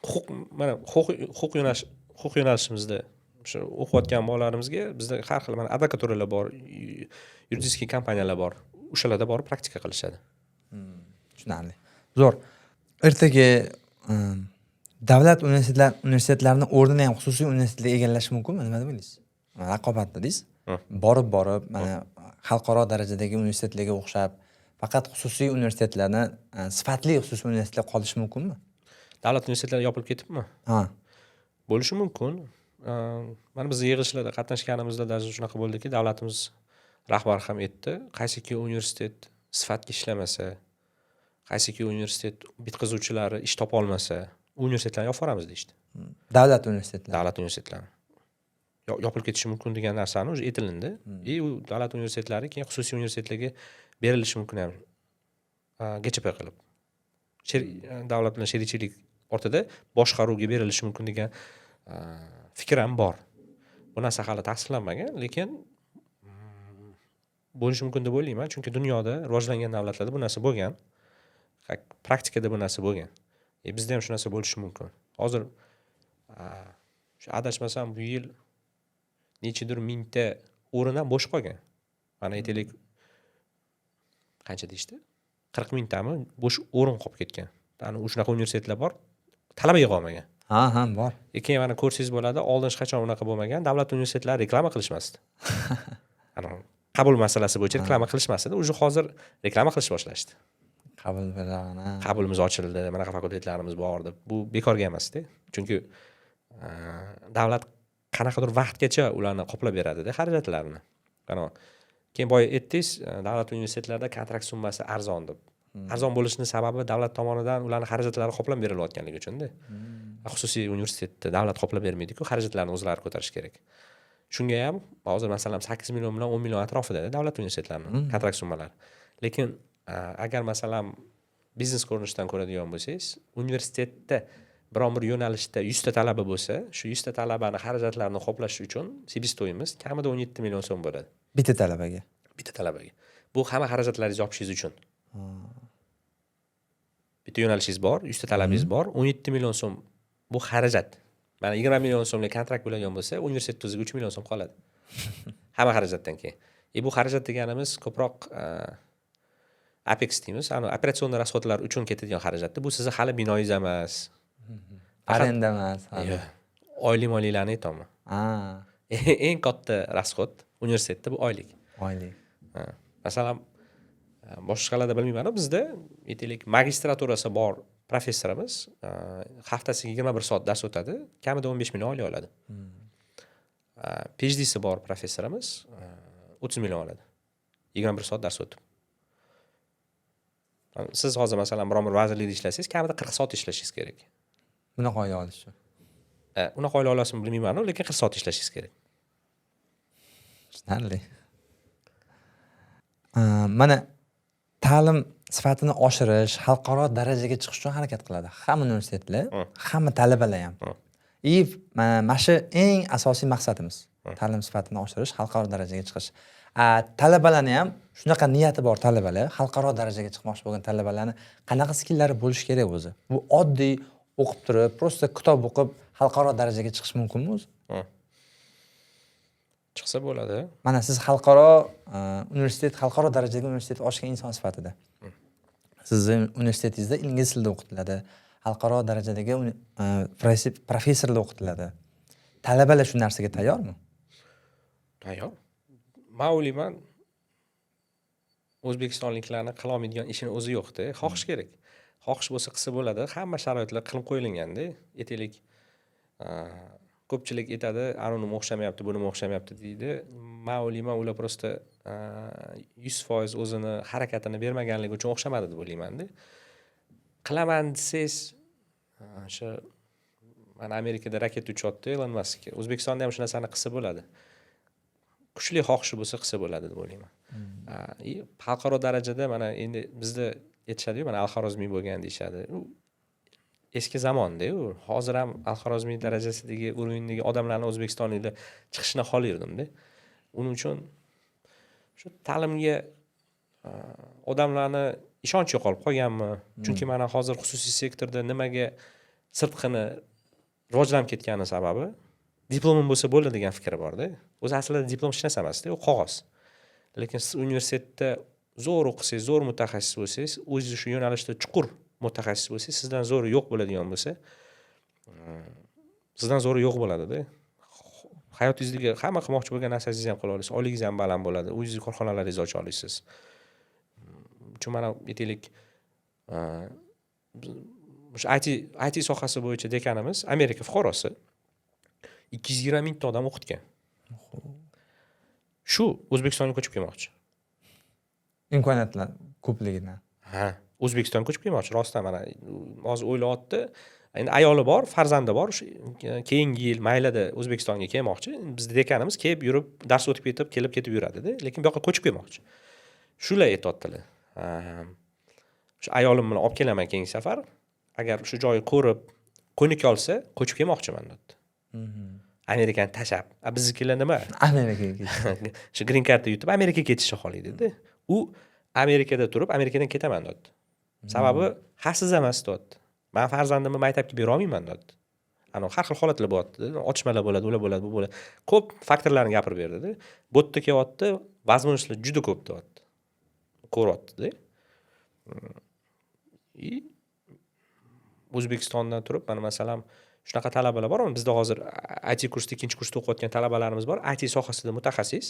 Huquq, mana huquq yo'nalishimizda o'sha o'qiyotgan bolalarimizga bizda har xil, mana, advokaturalar bor, юридический kompaniyalar bor, o'shalarda borib praktika qilishadi. Tushunarli, zo'r. Ertaga davlat universitetlarini o'rnini ham xususiy universitetlar egallashi mumkinmi, nima deb o'ylaysiz? Mana, raqobat dedingiz. Borib borib mana xalqaro darajadagi universitetlarga o'xshab faqat xususiy universitetlarni, sifatli xususiy universitetlar qolishi mumkinmi? Davlat universitetlari yopilib ketibmi? Ha. Bo'lishi mumkin. Mana biz yig'ilishlarda qatnashganimizda даже shunaqa bo'ldiki, davlatimiz rahbari ham aytdi: qaysiki universitet sifatga ishlamasa, qaysiki universitet bitkazuvchilari ish topolmasa, u universitetlarni yopib yuboramiz, deyishdi. Davlat universitetlari. Davlat universitetlari yopilib ketishi mumkin degan narsani уже aytilindi. И u davlat universitetlari keyin xususiy universitetlarga berilishi mumkin ham, ГЧП qilib, davlat bilan sherikchilik ortida boshqaruvga berilishi mumkin degan fikr ham bor. Bu narsa hali tasdiqlanmagan, lekin bo'lishi mumkin deb o'ylayman, chunki dunyoda rivojlangan davlatlarda bu narsa bo'lgan, praktikada bu narsa bo'lgan. Bizda ham shu narsa bo'lishi mumkin. Hozir, shu adashmasam, bu yil nechidir mingta o'rin ham bo'sh qolgan. Mana, aytaylik, qancha deyishdi, 40 mingtami bo'sh o'rin qolib ketgan. Ana shunaqa universitetlar bor, talaba yig'olmagan. Ha, bor. Keyin mana ko'rsangiz bo'ladi, oldin hech qachon unaqa bo'lmagan, davlat universitetlari reklama qilishmasdi. Ana qabul masalasi bo'yicha reklama qilishmas edi, уже hozir reklama qilish boshlashdi. Qabul bilan. Qabulimiz ochildi, bunaqa fakultetlarimiz bor deb. Bu bekorga emasda, chunki davlat qanaqadir vaqtgacha ularni qoplab beradida xarajatlarini. Ana keyin boya aytdingiz, davlat universitetlarida kontrakt summasi arzon deb. Arzon bo'lishini sababi davlat tomonidan ularni xarajatlari qoplab berilayotganligi uchunda. Xususiy universitetda davlat qoplab bermaydiku, xarajatlarni o'zlari ko'tarishi kerak. Shunga ham hozir, masalan, 8 million bilan 10 million atrofida davlat universitetlarini kontrakt summalari. Lekin agar, masalan, biznes ko'rinishidan ko'radigan bo'lsangiz, universitetda biron bir yo'nalishda 100 ta talaba bo'lsa, shu 100 ta talabani xarajatlarini qoplash uchun себестоимость kamida 17 million so'm bo'ladi. Bitta talabaga? Bitta talabaga. Bu hamma xarajatlaringizni yopishingiz uchun. Bitta yo'nalishingiz bor, 100 ta talabangiz bor, 17 million so'm bu xarajat. Mana, 20 million so'mlik kontrakt bo'ladigan bo'lsa, universitet o'ziga 3 million so'm qoladi hamma xarajatdan keyin. И bu xarajat deganimiz ko'proq OPEX deymiz, ani операционный расход lar uchun ketadigan xarajatda. Bu sizni hali binoyingiz emas. Arenda emas hali. Yo'q, oylik moyliklarni aytyapman. Eng katta расход universitetda bu oylik. Oylik. Ha. Masalan, boshqalarda bilmayman, bizda, aytaylik, magistraturasi bor professorimiz haftasiga 21 soat dars o'tadi, kamida 15 million oylik oladi. PhDsi bor professorimiz 30 million oladi 21 soat dars o'tib. Siz hozir, masalan, biron bir vazirlikda ishlasangiz, kamida 40 soat ishlashingiz kerak. Bunaqa oylik olish uchun. Unaqa oylik olasizmi, bilmayman, lekin 40 soat ishlashingiz kerak. Tushunarli. Mana, ta'lim sifatini oshirish, xalqaro darajaga chiqish uchun harakat qiladi hamma universitetlar, hamma talabalar ham. И mana shu eng asosiy maqsadimiz: ta'lim sifatini oshirish, xalqaro darajaga chiqish. Talabalarni ham shunaqa niyati bor talabalar, xalqaro darajaga chiqmoqchi bo'lgan talabalarni qanaqa skillari bo'lishi kerak o'zi? Bu oddiy o'qib turib, просто kitob o'qib xalqaro darajaga chiqish mumkinmi o'zi? Chiqsa bo'ladi. Mana siz xalqaro universitet, xalqaro darajadagi universitet ochgan inson sifatida, sizni universitetingizda ingliz tilida o'qitiladi, xalqaro darajadagi professorlar o'qitiladi. Talabalar shu narsaga tayyormi? Yo'q, man o'ylayman, o'zbekistonliklarni qilolmaydigan ishini o'zi yo'qda. Xohish kerak, xohish bo'lsa, qilsa bo'ladi. Hamma sharoitlar qilib qo'yilganda. Aytaylik, ko'pchilik aytadi, anavi o'xshamayapti, buni o'xshamayapti deydi. Man o'ylayman, ular просто 100% o'zini harakatini bermaganligi uchun o'xshamadi deb o'ylaymanda. Qilaman desangiz, o'sha mana Amerikada raketa uchyapti Ilon Mask, O'zbekistonda ham shu narsani qilsa bo'ladi. Kuchli xohishi bo'lsa, qilsa bo'ladi deb o'ylayman. И xalqaro darajada mana endi bizda aytishadiyu, mana Al Xorazmiy bo'lgan deyishadi. U eski zamonda. U hozir ham Al Xorazmiy darajasidagi, уровень dagi odamlarni o'zbekistonliklar chiqishini xohlardimda. Uning uchun shu ta'limga odamlarni ishonchi yo'qolib qolganmi? Chunki mana hozir xususiy sektorda nimaga sirtqini rivojlanib ketgani sababi, diplomim bo'lsa bo'ldi degan fikr borda. O'zi aslida diplom hech narsa emasda, u qog'oz. Lekin siz universitetda zo'r o'qisangiz, zo'r mutaxassis bo'lsangiz, o'zingiz shu yo'nalishda chuqur mutaxassis bo'lsangiz, sizdan zo'ri yo'q bo'ladigan bo'lsa, sizdan zo'ri yo'q bo'ladida. Hayotingizdagi hamma qilmoqchi bo'lgan narsangizni ham qila olasiz, oyligingiz ham baland bo'ladi, o'zingizni korxonalaringizni ocha olasiz. Uchun mana aytaylik, o'sha IT sohasi bo'yicha dekanimiz Amerika fuqarosi, 220 mingta odam o'qitgan. Shu O'zbekistonga ko'chib kelmoqchi. Imkoniyatlar ko'pligidan. Ha, O'zbekistonga ko'chib kelmoqchi rostdan. Mana hozir o'ylayapti endi, ayoli bor, farzandi bor, shu keyingi yil maylada O'zbekistonga kelmoqchi. Bizni dekanimiz kelib yurib, dars o'tib ketib, kelib ketib yuradida, lekin bu yoqqa ko'chib kelmoqchi. Shular aytyaptilar, shu ayolim bilan olib kelaman keyingi safar, agar shu joyni ko'rib ko'nika olsa, ko'chib kelmoqchiman, deyapti. Amerikani tashlab. A biznikilar nima? Amerikaga ketish. Shu green cardni yutib, Amerikaga ketishni xohlaydida. U Amerikada turib, Amerikadan ketaman deyapti. Sababi xavfsiz emas, deyapti. Man farzandimni maktabga berolmayman, deyapti. Anavi har xil holatlar bo'lyapti, otishmalar bo'ladi, ular bo'ladi, bu bo'ladi, ko'p faktorlarni gapirib berdida. Bu yerda kelyapti, возможность lar juda ko'p, deyapti, ko'ryaptida. И O'zbekistondan turib, mana masalan, shunaqa talabalar bor bizda hozir, IT kursda, ikkinchi kursda o'qiyotgan talabalarimiz bor, IT sohasida mutaxassis.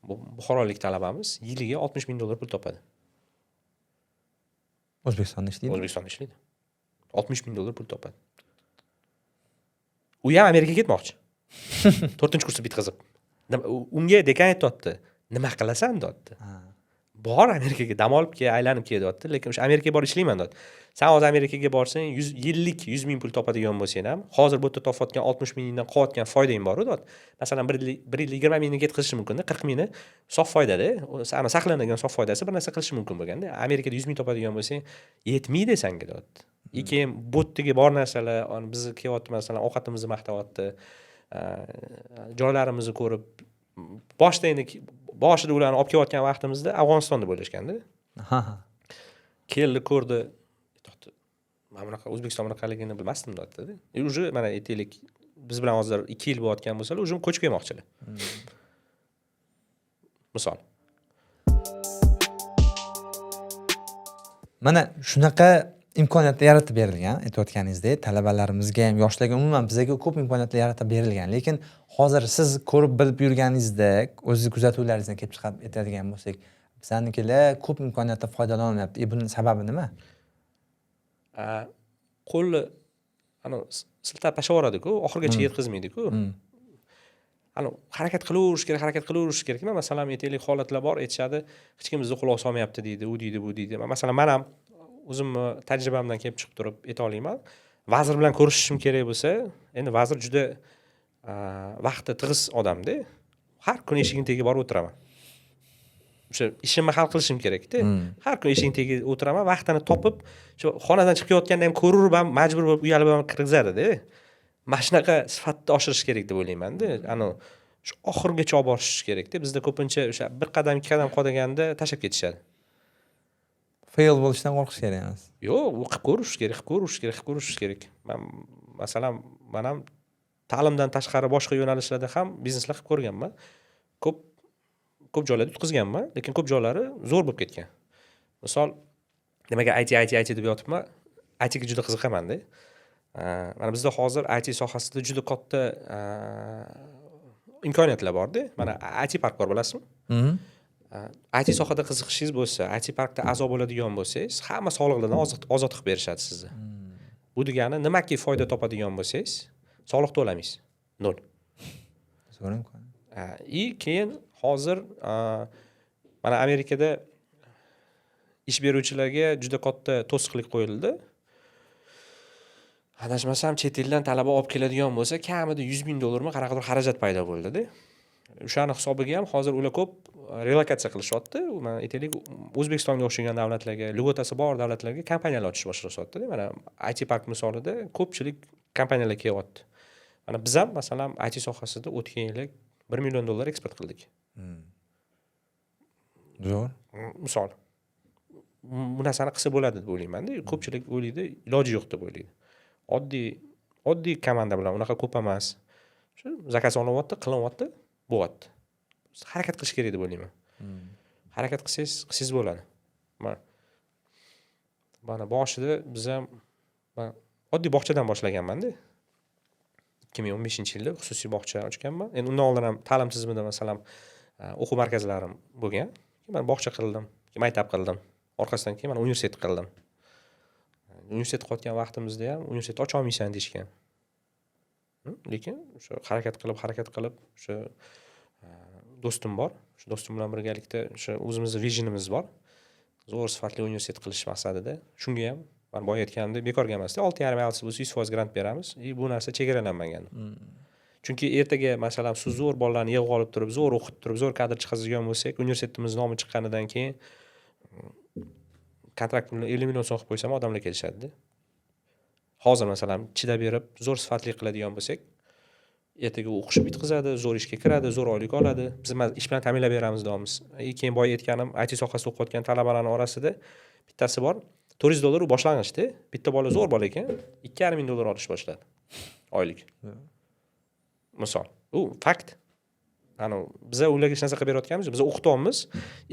Bu buxorolik talabamiz yiliga 60 ming dollar pul topadi. O'zbekistonda ishlaydi? O'zbekistonda ishlaydi, 60 ming dollar pul topadi. U ham Amerikaga ketmoqchi, to'rtinchi kursni bitkazib. Unga dekan aytyapti, nima qilasan, deyapti. Bor Amerikaga, dam olib kel, aylanib kel, deyapti. Lekin o'sha Amerikaga borib ishlayman, deyapti. San hozir Amerikaga borsang, yillik 100 ming pul topadigan bo'lsang ham, hozir bu yerda topayotgan 60 mingdan qolayotgan foydang boru, deyapti. Masalan, bir yilda 20 mingni ketkazishi mumkinda, 40 mingni sof foydada, ana saqlanadigan sof foydasi bir narsa qilishi mumkin bo'lganda, Amerikada 100 ming topadigan bo'lsang, yetmaydi sanga, deyapti. И keyin bu yerdagi bor narsalar bizni kelyapti, masalan, ovqatimizni maqtayapti, joylarimizni ko'rib. Boshida, endi boshida ularni olib kelayotgan vaqtimizda Afg'onistonda bo'lishganda. Ha ha. Keldi, ko'rdi, aytyapti, man bunaqa O'zbekiston bunaqaligini bilmasdim, deyaptida. И уже mana aytaylik, biz bilan hozir 2 yil bo'layotgan bo'lsalar, уже ko'chib kelmoqchilar, misol. Mana shunaqa imkoniyatlar yaratib berilgan, aytayotganingizdek, talabalarimizga ham, yoshlarga, umuman bizga ko'p imkoniyatlar yaratib berilgan. Lekin hozir siz ko'rib bilib yurganingizda, o'zingizni kuzatuvlaringizdan kelib chiqib aytadigan bo'lsak, bizanikilar ko'p imkoniyatdan foydalanolmayapti. E buni sababi nima? Qo'lni anavi siltab tashlab yuboradiku, oxirigacha yetkazmaydiku. Anavi harakat qilaverish kerak, harakat qilaverish kerak. Masalan, aytaylik, holatlar bor, aytishadi, hech kim bizga quloq solmayapti, deydi, u deydi, bu deydi. Masalan, man ham o'zimni tajribamdan kelib chiqib turib ayta olaman, vazir bilan ko'rishishim kerak bo'lsa, endi vazir juda vaqti tig'iz odamda, har kuni eshigini tagiga borib o'tiraman, o'sha ishimni hal qilishim kerakda. Har kuni eshigini tagiga o'tiraman, vaqtini topib, shu xonadan chiqib kelayotganda ham ko'rib ham, majbur bo'lib, uyalib ham kirgizadida. Mana shunaqa sifatni oshirish kerak deb o'ylaymanda, anavi shu oxirigacha olib borish kerakda. Bizda ko'pincha o'sha bir qadam, ikki qadam qolganda tashlab ketishadi. Fail bo'lishdan qo'rqish kerak emas. Yo'q, u qilib ko'rish kerak, qilib ko'rish kerak, qilib ko'rish kerak. Man masalan, man ham ta'limdan tashqari boshqa yo'nalishlarda ham bizneslar qilib ko'rganman. Ko'p ko'p joylarda yutqizganman, lekin ko'p joylari zo'r bo'lib ketgan. Misol, nimaga IT, IT, IT deb yotibman? ITga juda qiziqamanda. Mana bizda hozir IT sohasida juda katta Imkoniyatlar borda. Mana, IT park bor, bilasizmi? Mhm. IT sohada qiziqishingiz bo'lsa, IT parkda a'zo bo'ladigan bo'lsangiz, hamma soliqlardan ozod qilib berishadi sizni. Bu degani, nimaki foyda topadigan bo'lsangiz, soliq to'lamaysiz, nol. Zo'r imkon. И keyin hozir mana Amerikada ish beruvchilarga juda katta to'siqlik qo'yildi. Adashmasam, chet eldan talaba olib keladigan bo'lsa, kamida 100 000 dollarmi, qanaqadir xarajat paydo bo'ldida. O'shani hisobiga ham hozir ular ko'p relokatsiya qilishyapti. Mana, aytaylik, O'zbekistonga o'xshagan davlatlarga, льгота si bor davlatlarga kompaniyalar ochish boshlashyaptida. Mana, IT park misolida ko'pchilik kompaniyalar kelyapti. Mana, biz ham, masalan, IT sohasida o'tgan yili 1 million dollar eksport qildik. Zo'r. Misol, bu narsani qilsa bo'ladi deb o'ylaymanda. Ko'pchilik o'ylaydi, iloji yo'q deb o'ylaydi. Oddiy oddiy komanda bilan, unaqa ko'p emas, shu заказ olinyapti, qilinyapti, bo'lyapti. Harakat qilish kerak deb o'ylayman. Harakat qilsangiz bo'ladi. Mana, boshida biz ham, man oddiy bog'chadan boshlaganmanda. 2015-yilda xususiy bog'cha ochganman. Endi undan oldin ham ta'lim tizimida, masalan, o'quv markazlarim bo'lgan. Keyin man bog'cha qildim, keyin maktab qildim, orqasidan keyin mana universitet qildim. Universitet qilayotgan vaqtimizda ham universitet ocholmaysan deyishgan. Lekin o'sha harakat qilib, harakat qilib, o'sha do'stim bor, shu do'stim bilan birgalikda o'sha o'zimizni vision imiz bor, zo'r sifatli universitet qilish maqsadida. Shunga ham, mana, boya aytganimdek, bekorga emasda, 6,5 IELTS bo'lsa, 100% grant beramiz. И bu narsa chegaralanmagan, chunki ertaga, masalan, siz zo'r bolalarni yig'ib olib turib, zo'r o'qitib turib, zo'r kadr chiqazadigan bo'lsak, universitetimiz nomi chiqqanidan keyin kontrakt pulini 50 million so'm qilib qo'ysam, odamlar kelishadida. Hozir, masalan, chidab berib, zo'r sifatli qiladigan bo'lsak, ertaga u o'qishib bitkazadi, zo'r ishga kiradi, zo'r oylik oladi. Biz ish bilan ta'minlab beramiz deyapmiz. И keyin boya aytganim, IT sohasida o'qiyotgan talabalarni orasida bittasi bor, 400 dollar u boshlang'ichda. Bitta bola, zo'r bola ekan, 2,5 ming dollar olish boshladi oylik, misol. U fakt. Anavi, biza ularga hech narsa qilib berayotganimiz yo'q, biz o'qityapmiz,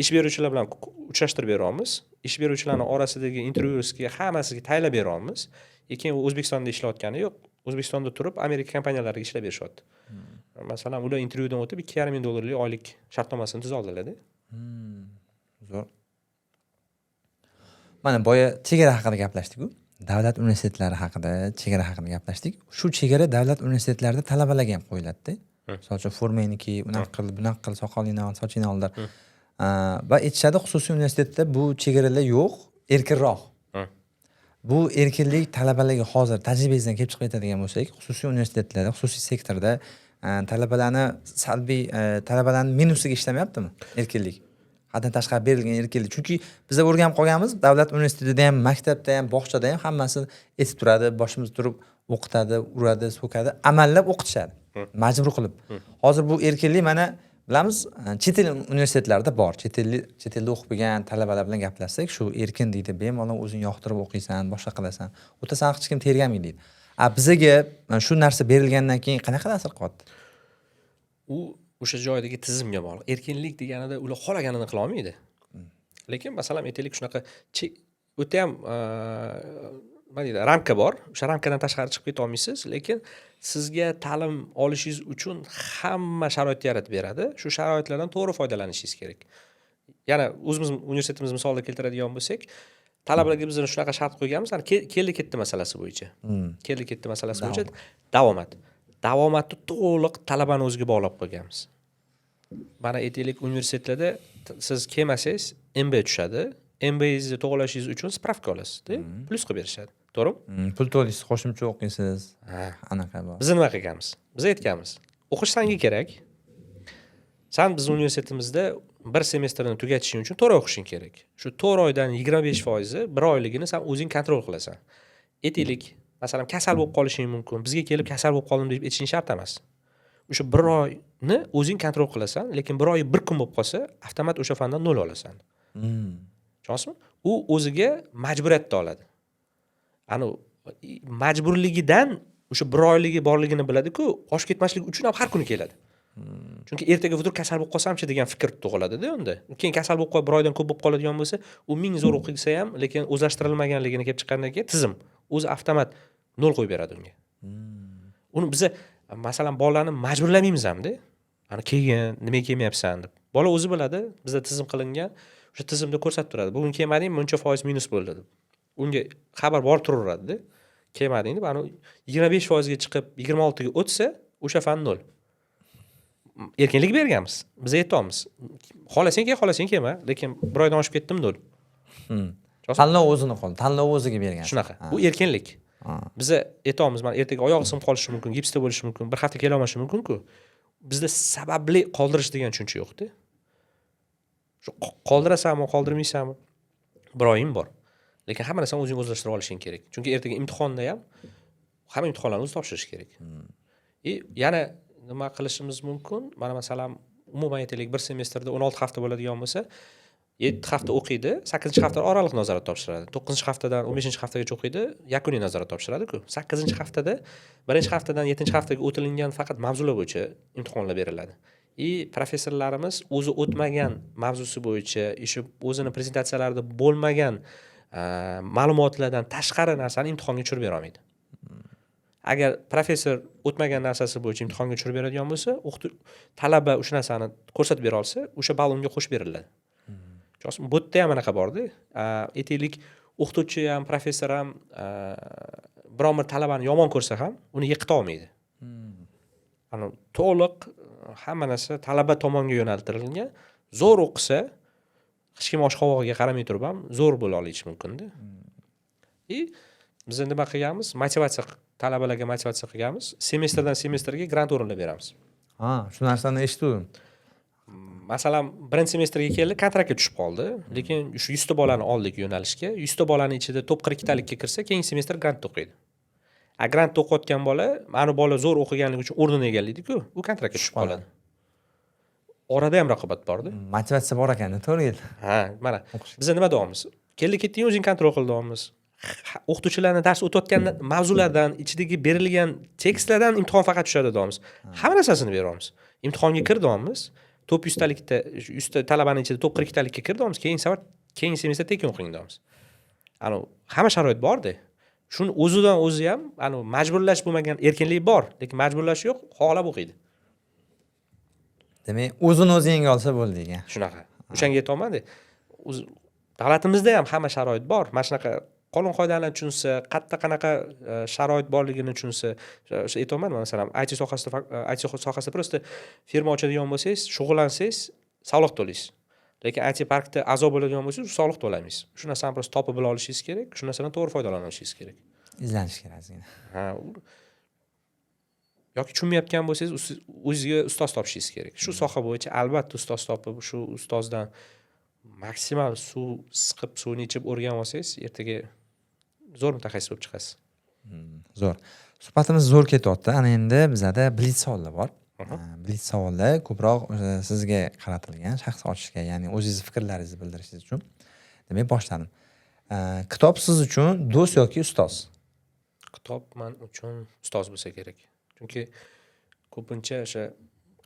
ish beruvchilar bilan uchrashtirib beryapmiz, ish beruvchilarni orasidagi intervyusiga, hammasiga tayyorlab beryapmiz. И keyin u O'zbekistonda ishlayotgani yo'q, O'zbekistonda turib, Amerika kompaniyalariga ishlab berishyapti. Masalan, ular intervyudan o'tib, 2,5 ming dollarlik oylik shartnomasini tuza oldilarda. Zo'r. Mana, boya chegara haqida gaplashdik-ku, davlat universitetlari haqida, chegara haqida gaplashdik. Shu chegara davlat universitetlarida talabalarga ham qo'yiladida. Misol uchun, formangni kiy, unaqa qil, bunaqa qil, soqolingni ol, sochingni oldir. Va aytishadi, xususiy universitetda bu chegaralar yo'q, erkinroq. Bu erkinlik talabalarga, hozir tajribangizdan kelib chiqib aytadigan bo'lsak, xususiy universitetlarda, xususiy sektorda talabalarni salbiy, talabalarni minusiga ishlamayaptimi erkinlik, haddan tashqari berilgan erkinlik? Chunki biza o'rganib qolganmiz, davlat universitetida ham, maktabda ham, bog'chada ham hammasi aytib turadi, boshimiz turib o'qitadi, uradi, so'kadi, amallab o'qitishadi, majbur qilib. Hozir bu erkinlik, mana, bilamiz, chet el universitetlarida bor. Chet elda o'qib kelgan talabalar bilan gaplashsak, shu erkin deydi, bemalol o'zing yoqtirib o'qiysan, boshqa qilasan, u yerda sani hech kim tergamaydi deydi. A bizaga mana shu narsa berilgandan keyin qanaqa ta'sir qilyapti? U o'sha joydagi tizimga bog'liq. Erkinlik deganida ular xohlaganini qila olmaydi. Lekin, masalan, aytaylik, shunaqa u yerda ham, nima deydi, рамка bor. O'sha рамка dan tashqari chiqib keta olmaysiz, lekin sizga ta'lim olishingiz uchun hamma sharoitni yaratib beradi. Shu sharoitlardan to'g'ri foydalanishingiz kerak. Yana o'zimiz universitetimiz misolida keltiradigan bo'lsak, talabalarga biz shunaqa shart qo'yganmiz, keldi ketdi masalasi bo'yicha. Keldi ketdi masalasi bo'yicha davomat. Davomatni to'liq talabani o'ziga bog'lab qo'yganmiz. Mana, aytaylik, universitetlarda siz kelmasangiz, МБ tushadi. МБ ingizni to'g'irlashingiz uchun справка olasizda, plyus qilib berishadi, to'g'rimi? Pul to'laysiz, qo'shimcha o'qiysiz. Ha. Anaqa bor. Biz nima qilganmiz? Biz aytganmiz, o'qish sanga kerak, san bizni universitetimizda bir semestrni tugatishing uchun 4 oy o'qishing kerak. Shu 4 oydan 25%i, bir oyligini san o'zing контроль qilasan. Aytaylik, masalan, kasal bo'lib qolishing mumkin. Bizga kelib, kasal bo'lib qoldim deb aytishing shart emas. O'sha bir oyni o'zing контроль qilasan, lekin bir oy bir kun bo'lib qolsa, avtomat o'sha fandan nol olasan. Tushunasizmi? U o'ziga majburiyatni oladi. Anavi majburligidan o'sha bir oyligi borligini biladiku, oshib ketmasligi uchun ham har kuni keladi. Chunki ertaga вдруг kasal bo'lib qolsamchi degan fikr tug'iladida unda. Keyin kasal bo'lib qolib, bir oydan ko'p bo'lib qoladigan bo'lsa, u ming zo'r o'qisa ham, lekin o'zlashtirilmaganligini kelib chiqqandan keyin tizim o'zi avtomat nol qo'yib beradi unga. Uni biza, masalan, bolani majburlamaymiz hamda. Ana keyin nimaga kelmayapsan deb. Bola o'zi biladi, bizda tizim qilingan, o'sha tizimda ko'rsatib turadi. Bugun kelmading, buncha foiz minus bo'ldi deb. Unga xabar borib turaveradida. Kelmading deb, ana 25% ga chiqib 26 ga o'tsa, o'sha fan 0. Erkinlik berganmiz. Biz aytyapmiz. Xohlasang kel, xohlasang kelma, lekin bir oydan oshib ketdim, 0. Tanlov o'zini qo'l, tanlov o'ziga bergan. Shunaqa. Bu erkinlik. Biza aytyapmiz, mana ertaga oyog'i sinib qolishi mumkin, gipsda bo'lishi mumkin, bir hafta kelolmashi mumkin-ku. Bizda sababli qoldirish degan tushuncha yo'q-da. Shu qoldirasanmi, qoldirmaysanmi? Bir oying bor. Lekin hamma narsani o'zing o'zlashtirib olishing kerak. Chunki ertaga imtihonda ham hamma imtihonlarni o'zi topshirish kerak. И yana nima qilishimiz mumkin? Mana masalan, umuman aytaylik, bir semestrda 16 hafta bo'ladigan bo'lsa, 7 hafta o'qiydi, 8 hafta oraliq nazorat topshiradi. 9 haftadan 15 haftagacha o'qiydi, yakuniy nazorat topshiradi-ku. 8 haftada 1 haftadan 7 haftaga o'tilingan faqat mavzular bo'yicha imtihonlar beriladi. И professorlarimiz o'zi o'tmagan mavzusi bo'yicha, ishi o'zini prezentatsiyalarida bo'lmagan ma'lumotlardan tashqari narsani imtihonga tushirib bera olmaydi. Agar professor o'tmagan narsasi bo'yicha imtihonga tushirib beradigan bo'lsa, talaba o'sha narsani ko'rsatib bera olsa, o'sha ball unga qo'shib beriladi. Tushunasizmi? Bu yerda ham anaqa borda. Aytaylik, o'qituvchi ham, professor ham biron bir talabani yomon ko'rsa ham, uni yiqita olmaydi. Ana to'liq hamma narsa talaba tomonga yo'naltirilgan. Zo'r o'qisa, hech kim osh qovog'iga qaramay turib ham zo'r bo'la olishi mumkin-da. И biz nima qilganmiz? Motivatsiya, talabalarga motivatsiya qilganmiz. Semestrdan semestrga grant o'rinlar beramiz. Ha, shu narsani eshituvdim. Masalan, birinchi semestrga keldi, kontraktga tushib qoldi, lekin shu 100 ta bolani oldik yo'nalishga. 100 ta bolani ichida top 42 talikka kirsa, keyingi semestr grantda o'qiydi. A grantda o'qiyotgan bola, mana bola zo'r o'qiganligi uchun o'rnini egallaydiku, u kontraktga tushib qoladi. Orada ham raqobat borda. Motivatsiya bor ekanda, to'g'ri. Ha, mana biza nima deyapmiz? Keldi ketding, o'zing контроль qil deyapmiz. O'qituvchilarni dars o'tayotgan mavzulardan, ichidagi berilgan tekstlardan imtihon faqat tushadi deyapmiz. Hamma narsasini beryapmiz. Imtihonga kir deyapmiz. Top 100 talikda, 100 ta talabani ichida top 42 talikka kir deyapmiz. Keyin safar, keyingi semestr tekin o'qing deyapmiz. Anavi hamma sharoit borda. Shuni o'zidan o'zi ham anavi majburlash bo'lmagan, erkinlik bor, lekin majburlash yo'q, xohlab o'qiydi. Demak, o'zini o'zi yenga olsa bo'ldi degan. Shunaqa. O'shanga aytyapmanda, o'zi davlatimizda ham hamma sharoit bor. Mana shunaqa qonun qoidalarni tushunsa, qayerda qanaqa sharoit borligini tushunsa, o'sha aytyapman, masalan, IT sohasida просто firma ochadigan bo'lsangiz, shug'ullansangiz, soliq to'laysiz. Lekin IT parkda a'zo bo'ladigan bo'lsangiz, soliq to'lamaysiz. Shu narsani просто topib bila olishingiz kerak, shu narsadan to'g'ri foydalana olishingiz kerak. Izlanish kerak ozgina. Ha, yoki tushunmayotgan bo'lsangiz, o'zizga ustoz topishingiz kerak. Shu soha bo'yicha albatta ustoz topib, shu ustozdan maksimal suv siqib, suvini ichib o'rganib olsangiz, ertaga zo'r mutaxassis bo'lib chiqasiz. Zo'r. Suhbatimiz zo'r ketyapti. Ana endi bizada blitz savollar bor. Blitz savollar ko'proq o'sha sizga qaratilgan, shaxs ochishga, ya'ni o'zingizni fikrlaringizni bildirishingiz uchun. Demak, boshladim. Kitob siz uchun do'st yoki ustoz? Kitob man uchun ustoz bo'lsa kerak. Chunki ko'pincha o'sha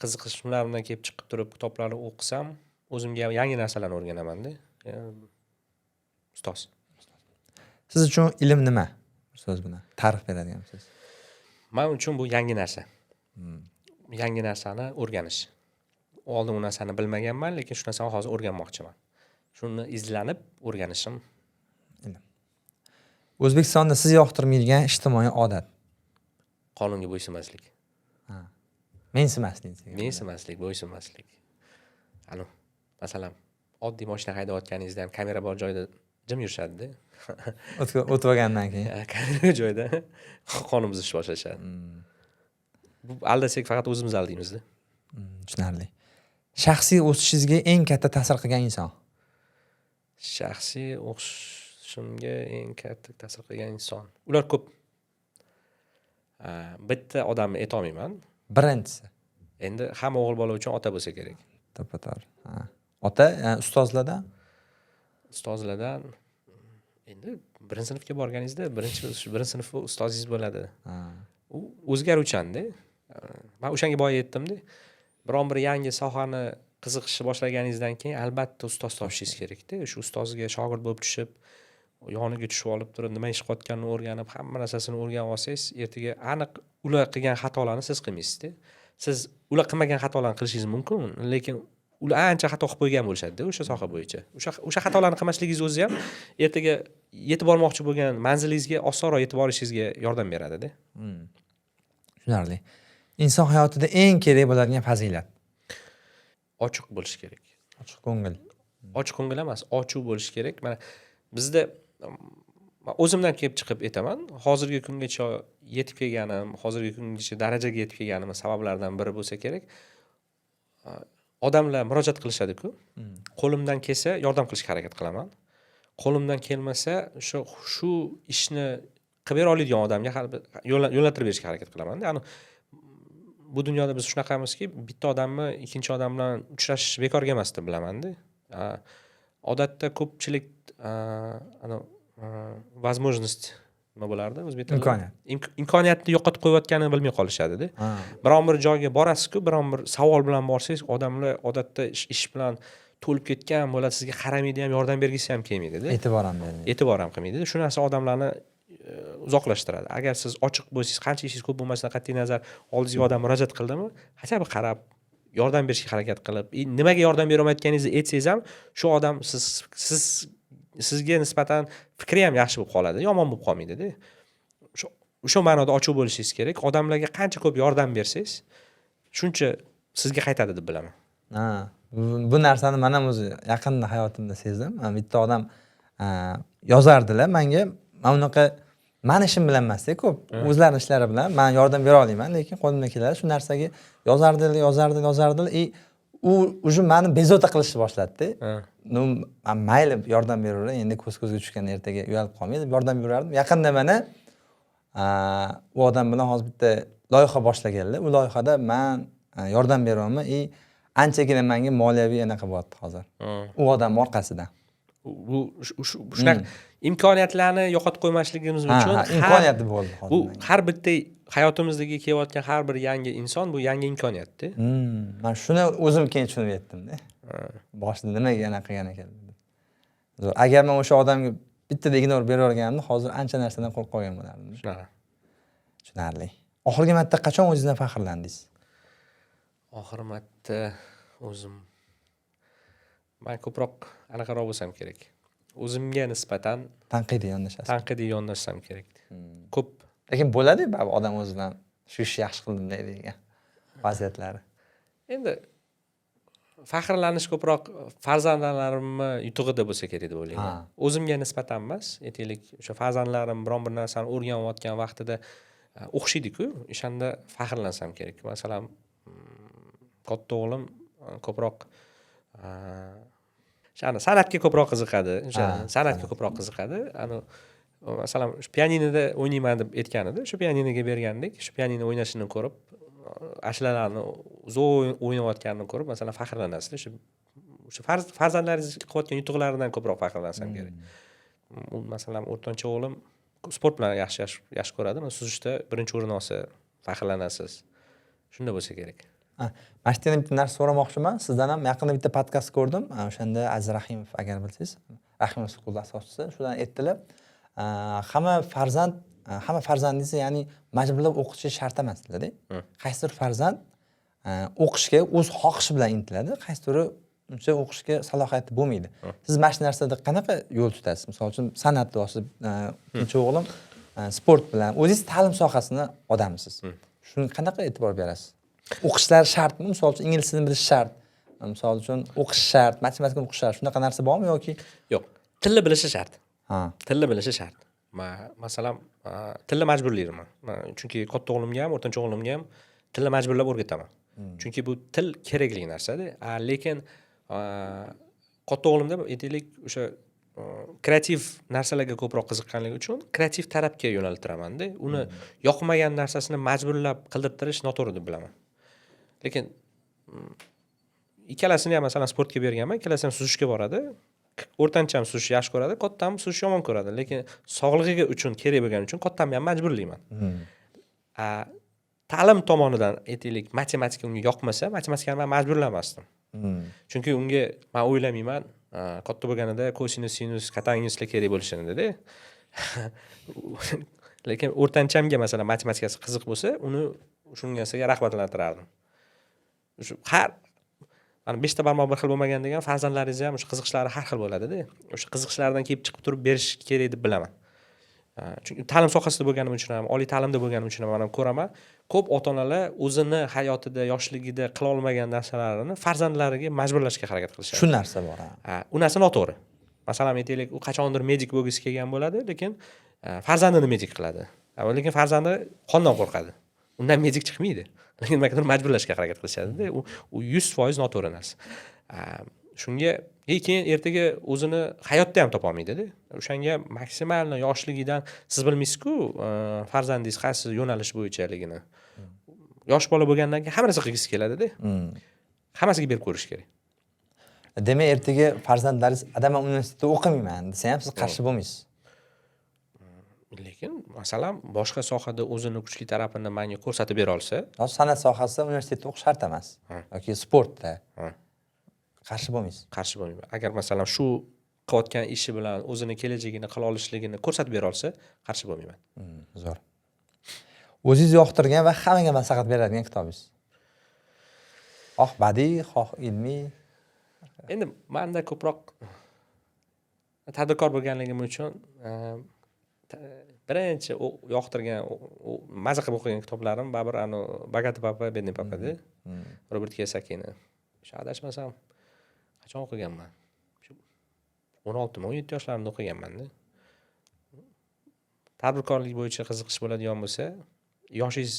qiziqishlarimdan kelib chiqib turib kitoblarni o'qisam, o'zimga ham yangi narsalarni o'rganamanda. Ustoz. Siz uchun ilm nima? Bir so'z bilan ta'rif beradigan bo'lsangiz. Man uchun bu yangi narsa. Yangi narsani o'rganish. Oldin u narsani bilmaganman, lekin shu narsani hozir o'rganmoqchiman. Shuni izlanib o'rganishim. Ilm. O'zbekistonda siz yoqtirmaydigan ijtimoiy odat? Qonunga bo'ysunmaslik. Ha. Mensimaslik. Mensimaslik, bo'ysunmaslik. Anu, masalan, oddiy mashina haydayotganingizda ham kamera bor joyda jim yurishadida. O'tib olgandan keyin. Kamera joyda qonun buzishni boshlashadi. Bu aldasak, faqat o'zimiz aldaymizda. Tushunarli. Shaxsiy o'sishingizga eng katta ta'sir qilgan inson? Shaxsiy o'sishimga eng katta ta'sir qilgan inson. Ular ko'p. Bitta odamni aytolmayman. Birinchisi. Endi hamma o'g'il bola uchun ota bo'lsa kerak. To'ppa to'g'ri. Ha. Ota, ustozlardan? Ustozlardan endi birinchi sinfga borganingizda birinchi sinf ustozingiz bo'ladi. U o'zgaruvchanda. Man o'shanga boya aytdimda. Biron bir yangi sohani qiziqishni boshlaganingizdan keyin albatta ustoz topishingiz kerakda. O'sha ustozga shogird bo'lib tushib, yoniga tushib olib turib, nima ish qilayotganini o'rganib, hamma narsasini o'rganib olsangiz, ertaga aniq ular qilgan xatolarni siz qilmaysizda. Siz ular qilmagan xatolarni qilishingiz mumkin, lekin ular ancha xato qilib qo'ygan bo'lishadida o'sha soha bo'yicha. O'sha xatolarni qilmasligingiz o'zi ham ertaga yetib bormoqchi bo'lgan manzilingizga osonroq yetib borishingizga yordam beradida. Tushunarli. Inson hayotida eng kerak bo'ladigan fazilat? Ochiq bo'lish kerak. Ochiq ko'ngil. Ochiq ko'ngil emas, ochiq bo'lish kerak. Mana bizda, man o'zimdan kelib chiqib aytaman, hozirgi kungacha yetib kelganim, hozirgi kungacha darajaga yetib kelganimni sabablaridan biri bo'lsa kerak, odamlar murojaat qilishadiku, qo'limdan kelsa yordam qilishga harakat qilaman, qo'limdan kelmasa shu ishni qilib bera oladigan odamga yo'naltirib berishga harakat qilamanda. Ani bu dunyoda biz shunaqamizki, bitta odamni ikkinchi odam bilan uchrashish bekorga emas deb bilamanda. Odatda ko'pchilik ana возможность nima bo'lardi o'zbek tilida? Imkoniyat. Imkoniyatni yo'qotib qo'yayotganini bilmay qolishadida. Biron bir joyga borasizku, biron bir savol bilan borsangiz, odamlar odatda ish bilan to'lib ketgan bo'ladi, sizga qaramaydi ham, yordam bergisi ham kelmaydida. E'tibor ham bermaydi. E'tibor ham qilmaydi. Shu narsa odamlarni uzoqlashtiradi. Agar siz ochiq bo'lsangiz, qancha ishingiz ko'p bo'lmasidan qat'iy nazar, oldingizga odam murojaat qildimi, хотя бы qarab, yordam berishga harakat qilib, nimaga yordam berolmayotganingizni aytsangiz ham, shu odam siz sizga nisbatan fikri ham yaxshi bo'lib qoladi, yomon bo'lib qolmaydida. O'sha ma'noda ochiq bo'lishingiz kerak. Odamlarga qancha ko'p yordam bersangiz, shuncha sizga qaytadi deb bilaman. Ha, bu narsani man ham o'zi yaqinda hayotimda sezdim. Mana bitta odam yozardilar manga, man unaqa mani ishim bilan emasda, ko'p o'zlarini ishlari bilan man yordam bera olmayman, lekin qo'limdan keladi. Shu narsaga yozardilar, yozardilar, yozardilar и u уже mani bezovta qilishni boshladida. Ну, man mayli, yordam beraveray, endi ko'z ko'zga tushganda ertaga uyalib qolmay deb yordam berardim. Yaqinda mana u odam bilan hozir bitta loyiha boshlaganlar. U loyihada man yordam beryapman и anchagina manga moliyaviy anaqa bo'lyapti hozir u odam orqasidan. Bu shunaqa imkoniyatlarni yo'qotib qo'ymasligimiz uchun imkoniyati bo'ldi hozir bu menga. Har bitta hayotimizdagi kelayotgan har bir yangi inson bu yangi imkoniyatda. Man shuni o'zim keyin tushunib yetdimda, boshida nimaga anaqa qilgan ekan deb. Zo'r. Agar man o'sha odamga bittada игнор berib yuborganimda, hozir ancha narsadan qo'rqib qolgan bo'lardim. Shunaqa. Tushunarli. Oxirgi marta qachon o'zingizdan faxrlandingiz? Oxirgi marta o'zim, man ko'proq anaqaroq bo'lsam kerak, o'zimga nisbatan tanqidiy yondashasiz. Tanqidiy yondashsam kerak ko'p. Lekin bo'ladi baribir odam o'zidan shu ishni yaxshi qildim deydigan vaziyatlari. Endi faxrlanish ko'proq farzandlarimni yutug'ida bo'lsa kerak deb o'ylayman. O'zimga nisbatan emas, aytaylik, o'sha farzandlarim biron bir narsani o'rganayotgan vaqtida o'xshaydiku, o'shanda faxrlansam kerak. Masalan, katta o'g'lim ko'proq o'shani san'atga ko'proq qiziqadi, o'sha san'atga ko'proq qiziqadi. Ani masalan, shu pianinoda o'ynayman deb aytgan edi, shu pianinoga bergandik. Shu pianino o'ynashini ko'rib, ashulalarni zo'r o'ynayotganini ko'rib, masalan, faxrlanasizda. O'sha farzandlaringiz qilayotgan yutuqlaridan ko'proq faxrlansam kerak. U masalan, o'rtancha o'g'lim sport bilan yaxshi ko'radi. Mana suzishda birinchi o'rin olsa, faxrlanasiz. Shunda bo'lsa kerak. Ha, mana shu yerdan bitta narsa so'ramoqchiman sizdan ham. Yaqinda bitta podkast ko'rdim. O'shanda Aziz Rahimov, agar bilsangiz, Rahimov School asoschisi, shudan aytdilar, hamma farzand, hamma farzandingizni, ya'ni majburlab o'qitishi shart emas dedilarda. Qaysidir farzand o'qishga o'z xohishi bilan intiladi, qaysidir uncha o'qishga salohiyati bo'lmaydi. Siz mana shu narsada qanaqa yo'l tutasiz? Misol uchun, san'at deyapsiz, ikkinchi o'g'lim sport bilan, o'zingiz ta'lim sohasini odamisiz. Shunga qanaqa e'tibor berasiz? O'qishlari shartmi? Misol uchun, ingliz tilini bilish shart, misol uchun, o'qish shart, matematikani o'qish shart, shunaqa narsa bormi yoki? Yo'q, tilni bilishi shart. Tilni bilishi shart. Masalan, tilni majburlayman. Chunki katta o'g'limga ham, o'rtancha o'g'limga ham tilni majburlab o'rgataman, chunki bu til kerakli narsada. Lekin katta o'g'limda, aytaylik, o'sha kreativ narsalarga ko'proq qiziqqanligi uchun kreativ tarafga yo'naltiramanda. Uni yoqmagan narsasini majburlab qildirtirish noto'g'ri deb bilaman. Lekin ikkalasini ham, masalan, sportga berganman, ikkalasi ham suzishga boradi. O'rtancham suzishni yaxshi ko'radi, kattam suzishni yomon ko'radi, lekin sog'lig'iga uchun kerak bo'lgani uchun kattamni ham majburlayman. Ta'lim tomonidan, aytaylik, matematika unga yoqmasa, matematikani man majburlamasdim, chunki unga man o'ylamayman katta bo'lganida kosinus, sinus, kotangenslar kerak bo'lishini dedi. Lekin o'rtanchamga, masalan, matematikasi qiziq bo'lsa, uni shunga narsaga rag'batlantirardim. Shu har mana beshta barmoq bir xil bo'lmagan degan, farzandlaringizni ham o'sha qiziqishlari har xil bo'ladida. O'sha qiziqishlaridan kelib chiqib turib berish kerak deb bilaman. Chunki ta'lim sohasida bo'lganim uchun ham, oliy ta'limda bo'lganim uchun ham man ham ko'raman, ko'p ota onalar o'zini hayotida, yoshligida qila olmagan narsalarini farzandlariga majburlashga harakat qilishadi. Shu narsa bor, ha. Ha, u narsa noto'g'ri. Masalan, aytaylik, u qachondir medik bo'lgisi kelgan bo'ladi, lekin farzandini medik qiladi. Lekin farzandi qondan qo'rqadi, undan medik chiqmaydi, lekin nimagadir majburlashga harakat qilishadida. U 100% noto'g'ri narsa. Shunga и keyin ertaga o'zini hayotda ham topolmaydida. O'shanga максимально yoshligidan, siz bilmaysizku farzandingiz qaysi yo'nalish bo'yichaligini. Yosh bola bo'lgandan keyin hamma narsa qilgisi keladida. Hammasiga berib ko'rish kerak. Demak, ertaga farzandlaringiz "Adam, man universitetda o'qimayman" desa ham, siz qarshi bo'lmaysiz? Lekin, masalan, boshqa sohada o'zini kuchli tarafini manga ko'rsatib bera olsa. Hozir san'at sohasida universitetda o'qish shart emas yoki sportda. Qarshi bo'lmaysiz? Qarshi bo'lmayman. Agar, masalan, shu qilayotgan ishi bilan o'zini kelajagini qila olishligini ko'rsatib bera olsa, qarshi bo'lmayman. Zo'r. O'zingiz yoqtirgan va hammaga maslahat beradigan kitobingiz, xoh badiiy, xoh ilmiy. Endi manda ko'proq tadbirkor bo'lganligim uchun birinchi yoqtirgan, maza qilib o'qigan kitoblarim baribir anavi "Богатый папа, бедный папа" da, Robert Kiyosakini. O'sha, adashmasam, qachon o'qiganman, shu 16mi, 17 yoshlarimda o'qiganmanda. Tadbirkorlik bo'yicha qiziqish bo'ladigan bo'lsa, yoshingiz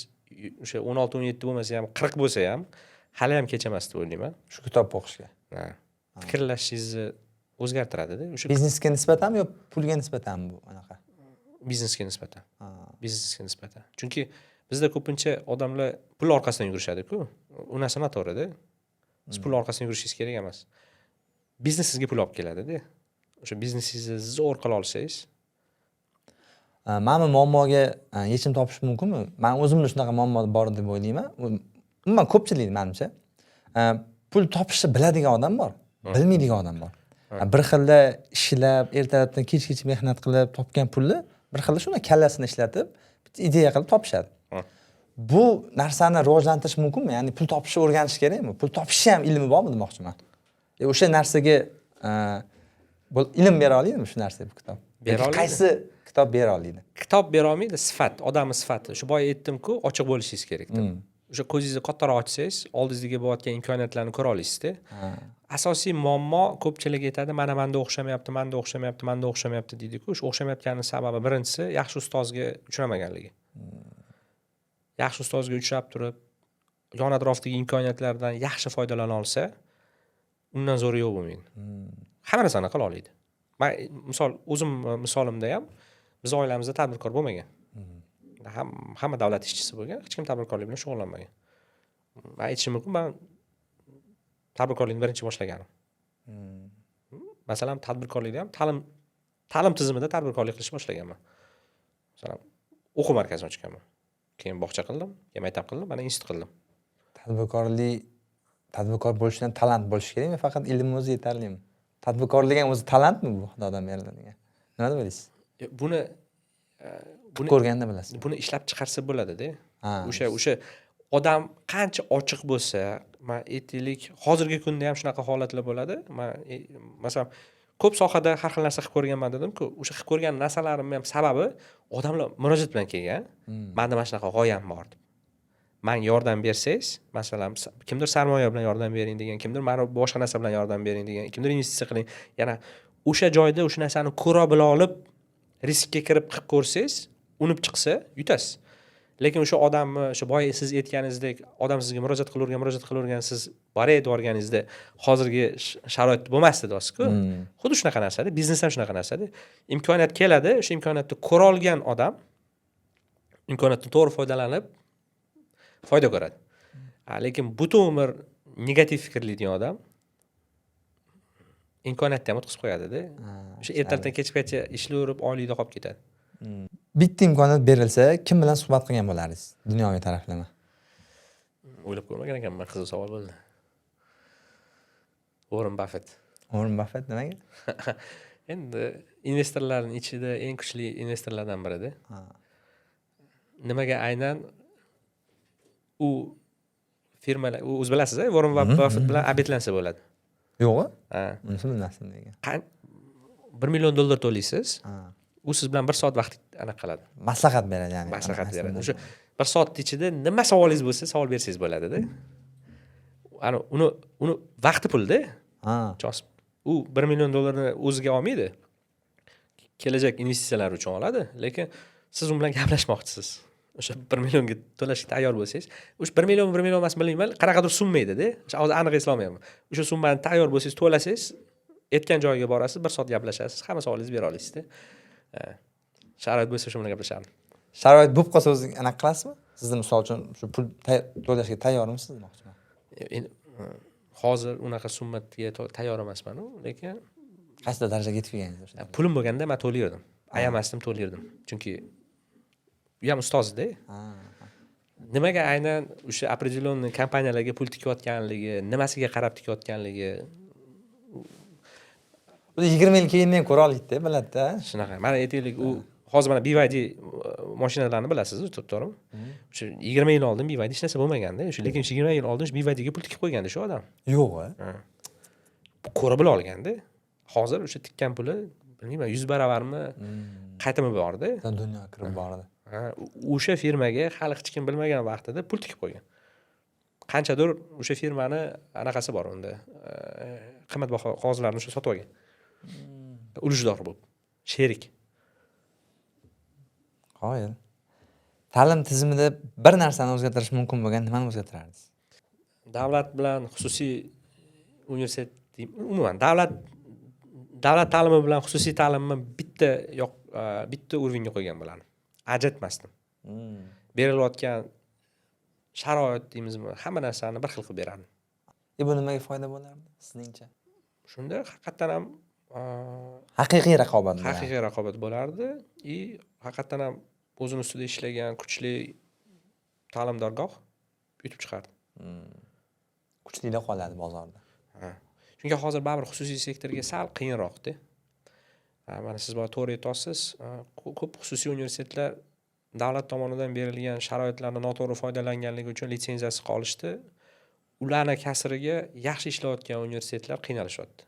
o'sha 16, 17 bo'lmasa ham, 40 bo'lsa ham, hali ham kech emas deb o'ylayman. Shu kitobni o'qishga? Ha. Fikrlashingizni o'zgartiradida o'sha. Biznesga nisbatanmi yo pulga nisbatanmi bu anaqa? Biznesga nisbatan. Biznesga nisbatan, chunki bizda ko'pincha odamlar pul orqasidan yugurishadiku. U narsa noto'g'rida. Siz pul orqasidan yugurishingiz kerak emas, biznes sizga pul olib keladida. O'sha biznesingizni zo'r qila olsangiz. Mana bu muammoga yechim topish mumkinmi? Man o'zimda shunaqa muammo bor deb o'ylayman. Umuman ko'pchilik, manimcha, pul topishni biladigan odam bor, bilmaydigan odam bor. Bir xilda ishlab, ertalabdan kechgacha mehnat qilib topgan pulni bir xilda shuni kallasini ishlatib, bitta ideya qilib topishadi. Bu narsani rivojlantirish mumkinmi? Ya'ni pul topishni o'rganish kerakmi? Pul topishni ham ilmi bormi demoqchiman. O'sha narsaga ilm bera oladimi shu narsa bu kitob? Bera Yoki oladi. Qaysi kitob bera oladi? Kitob bera olmaydi, sifat, odamni sifati. Shu boya aytdimku, ochiq bo'lishingiz kerak deb. O'sha ko'zingizni kattaroq ochsangiz, oldingizdagi bo'layotgan imkoniyatlarni ko'ra olasizda. Asosiy muammo, ko'pchilik aytadi, mana manda o'xshamayapti, manda o'xshamayapti, manda o'xshamayapti deydiku. O'sha o'xshamayotganini sababi, birinchisi, yaxshi ustozga uchramaganligi. Yaxshi ustozga uchrab turib, yon atrofdagi imkoniyatlardan yaxshi foydalana olsa, undan zo'ri yo'q bo'lmaydi. Hamma narsani qila oladi. Man, misol, o'zim misolimda ham, biz oilamizda tadbirkor bo'lmagan. Hamma davlat ishchisi bo'lgan, hech kim tadbirkorlik bilan shug'ullanmagan. Man aytishim mumkin, man tadbirkorlikni birinchi boshlaganim. Masalan, tadbirkorlikda ham ta'lim tizimida tadbirkorlik qilishni boshlaganman. Masalan, o'quv markazini ochganman, keyin bog'cha qildim, keyin maktab qildim, mana institut qildim. Tadbirkorlik, tadbirkor bo'lish uchun talant bo'lishi kerakmi, faqat ilm o'zi yetarlimi? Tadbirkorlik ham o'zi talantmi bu, xudodan beriladigan? Nima deb o'ylaysiz? Buni Ko'rganda bilasiz. Buni ishlab chiqarsa bo'ladida. O'sha odam qancha ochiq bo'lsa, man, aytaylik, hozirgi kunda ham shunaqa holatlar bo'ladi. Man masalan, ko'p sohada har xil narsa qilib ko'rganman dedimku. O'sha qilib ko'rgan narsalarimni ham sababi odamlar murojaat bilan kelgan, manda mana shunaqa g'oyam bor deb, manga yordam bersangiz. Masalan, kimdir sarmoya bilan yordam bering degan, kimdir mana boshqa narsa bilan yordam bering degan, kimdir investitsiya qiling. Yana o'sha joyda o'sha narsani ko'ra bila olib, riskka kirib qilib ko'rsangiz, unib chiqsa, yutasiz. Lekin o'sha odamni, o'sha boya siz aytganingizdek, odam sizga murojaat qilavergan, murojaat qilavergan, siz boray deb yuborganingizda hozirgi sharoit bo'lmasdi deyapsizku. Xuddi shunaqa narsada, biznes ham shunaqa narsada. Imkoniyat keladi, o'sha imkoniyatni ko'ra olgan odam imkoniyatdan to'g'ri foydalanib foyda ko'radi. Lekin butun umr negativ fikrlaydigan odam imkoniyatni ham o'tkazib qo'yadida. O'sha ertalabdan kechgacha ishlayverib, oylikda qolib ketadi. Bitta imkoniyat berilsa, kim bilan suhbat qilgan bo'lardingiz dunyoviy taraflama? O'ylab ko'rmagan ekanman, qiziq savol bo'ldi. Uorren Baffet. Uorren Baffet, nimaga? Endi investorlarning ichida eng kuchli investorlardan birida. Nimaga aynan u? Firmalar, o'zi bilasiz, Uorren Baffet bilan обед lansa bo'ladi. Yo'q. Ha. Unisi bilmasdim lekin. $1 million to'laysiz, u siz bilan bir soat vaqt anaqa qiladi. Maslahat beradi, ya'ni. Maslahat beradi. O'sha bir soatni ichida nima savolingiz bo'lsa, savol bersangiz bo'ladida. Ana uni vaqti pulda. Tushunasizmi? U $1 millionni o'ziga olmaydi, kelajak investitsiyalar uchun oladi. Lekin siz u bilan gaplashmoqchisiz, o'sha 1 millionga to'lashga tayyor bo'lsangiz, o'sha 1 million, 1 million emas, bilmayman, qanaqadir summa edida, o'sha hozir aniq eslolmayapman. O'sha summani tayyor bo'lsangiz to'lasangiz, aytgan joyiga borasiz, bir soat gaplashasiz, hamma savolingizni bera olasizda. Sharoit bo'lsa, shu bilan gaplashardim. Sharoit bo'lib qolsa, o'zi anaqa qilasizmi? Sizni, misol uchun, shu pul to'lashga tayyormisiz demoqchiman. Endi hozir unaqa summaga tayyor emasmanu, lekin Qaysi darajaga yetib kelganingiz o'sha? Pulim bo'lganda man to'layverdim, ayamasdim, to'layverdim, chunki u ham ustozda. Nimaga aynan o'sha определенный kompaniyalarga pul tikayotganligi, nimasiga qarab tikayotganligi. O'zi 20 yil keyin ham ko'ra oladida, biladida. Shunaqa. Mana, aytaylik, u hozir mana BYD mashinalarni bilasiz, to'g'rimi? O'sha 20 yil oldin BYD hech narsa bo'lmaganda o'sha, lekin shu 20 yil oldin shu BYDga pul tikib qo'yganda shu odam. Yo'q. Ko'ra bila olganda. Hozir o'sha tikkan puli, bilmayman, 100 baravarmi qaytimi borda. Dunyo kirib bordi. Ha, o'sha firmaga hali hech kim bilmagan vaqtida pul tikib qo'ygan. Qanchadir o'sha firmani anaqasi bor unda, qimmatbaho qog'ozlarni o'sha sotib olgan, ulushdor bo'lib, sherik. Qoyil. Ta'lim tizimida bir narsani o'zgartirish mumkin bo'lgan, nimani o'zgartirardingiz? Davlat bilan xususiy universitet, umuman davlat ta'limi bilan xususiy ta'limni bitta yoq, bitta уровень ga qo'ygan bo'lardim, ajratmasdim. Berilayotgan sharoit deymizmi, hamma narsani bir xil qilib berardim. E, bu nimaga foyda bo'lardi sizningcha? Shunda haqiqatdan ham Haqiqiy raqobat bo'lardi. Haqiqiy raqobat bo'lardi и haqiqatdan ham o'zini ustida ishlagan kuchli ta'lim dargoh yutib chiqardi. Kuchlilar qoladi bozorda. Ha. Chunki hozir baribir xususiy sektorga sal qiyinroqda. Ha, mana siz boya to'g'ri aytyapsiz, ko'p xususiy universitetlar davlat tomonidan berilgan sharoitlarni noto'g'ri foydalanganligi uchun litsenziyasiz qolishdi. Ularni kasriga yaxshi ishlayotgan universitetlar qiynalishyapti.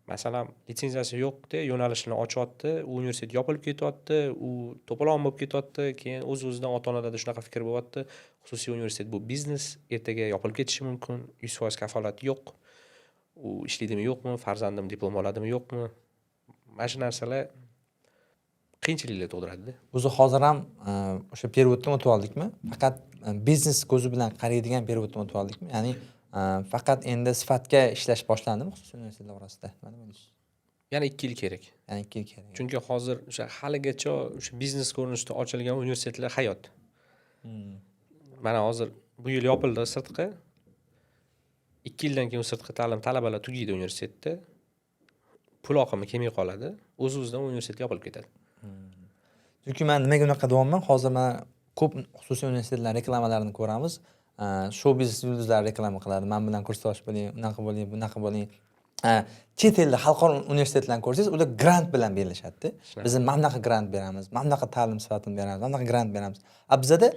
Masalan, litsenziyasi yo'qda yo'nalishini ochyapti, u universitet yopilib ketyapti, u to'polon bo'lib ketyapti, keyin o'z o'zidan ota onalarda shunaqa fikr bo'lyapti: xususiy universitet bu biznes, ertaga yopilib ketishi mumkin, 100% kafolat yo'q, u ishlaydimi, yo'qmi, farzandim diplom oladimi, yo'qmi. Mana shu narsalar qiyinchiliklar tug'diradida. O'zi hozir ham o'sha период dan o'tib oldikmi? Faqat biznes ko'zi bilan qaraydigan период dan o'tib oldikmi? Ya'ni faqat endi sifatga ishlash boshlandimi xususiy universitetlar orasida? Nima deb o'ylaysiz? Yana 2 yil kerak. Yana 2 yil kerak. Chunki hozir o'sha haligacha o'sha biznes ko'rinishida ochilgan universitetlar hayot. Mana hozir bu yil yopildi sirtqi, 2 yildan keyin sirtqi ta'lim, talabalar tugaydi universitetda, pul oqimi kelmay qoladi, o'z o'zidan universitet yopilib ketadi. Chunki man nimaga unaqa deyapman, hozir mana ko'p xususiy universitetlar reklamalarini ko'ramiz. Shou biznes yulduzlari reklama qiladi: man bilan kursdosh bo'ling, unaqa bo'ling, bunaqa bo'ling. Chet elda xalqaro universitetlarni ko'rsangiz, ular grant bilan belashadida. Biz mana bunaqa grant beramiz, mana bunaqa ta'lim sifatini beramiz, mana bunaqa grant beramiz. A bizada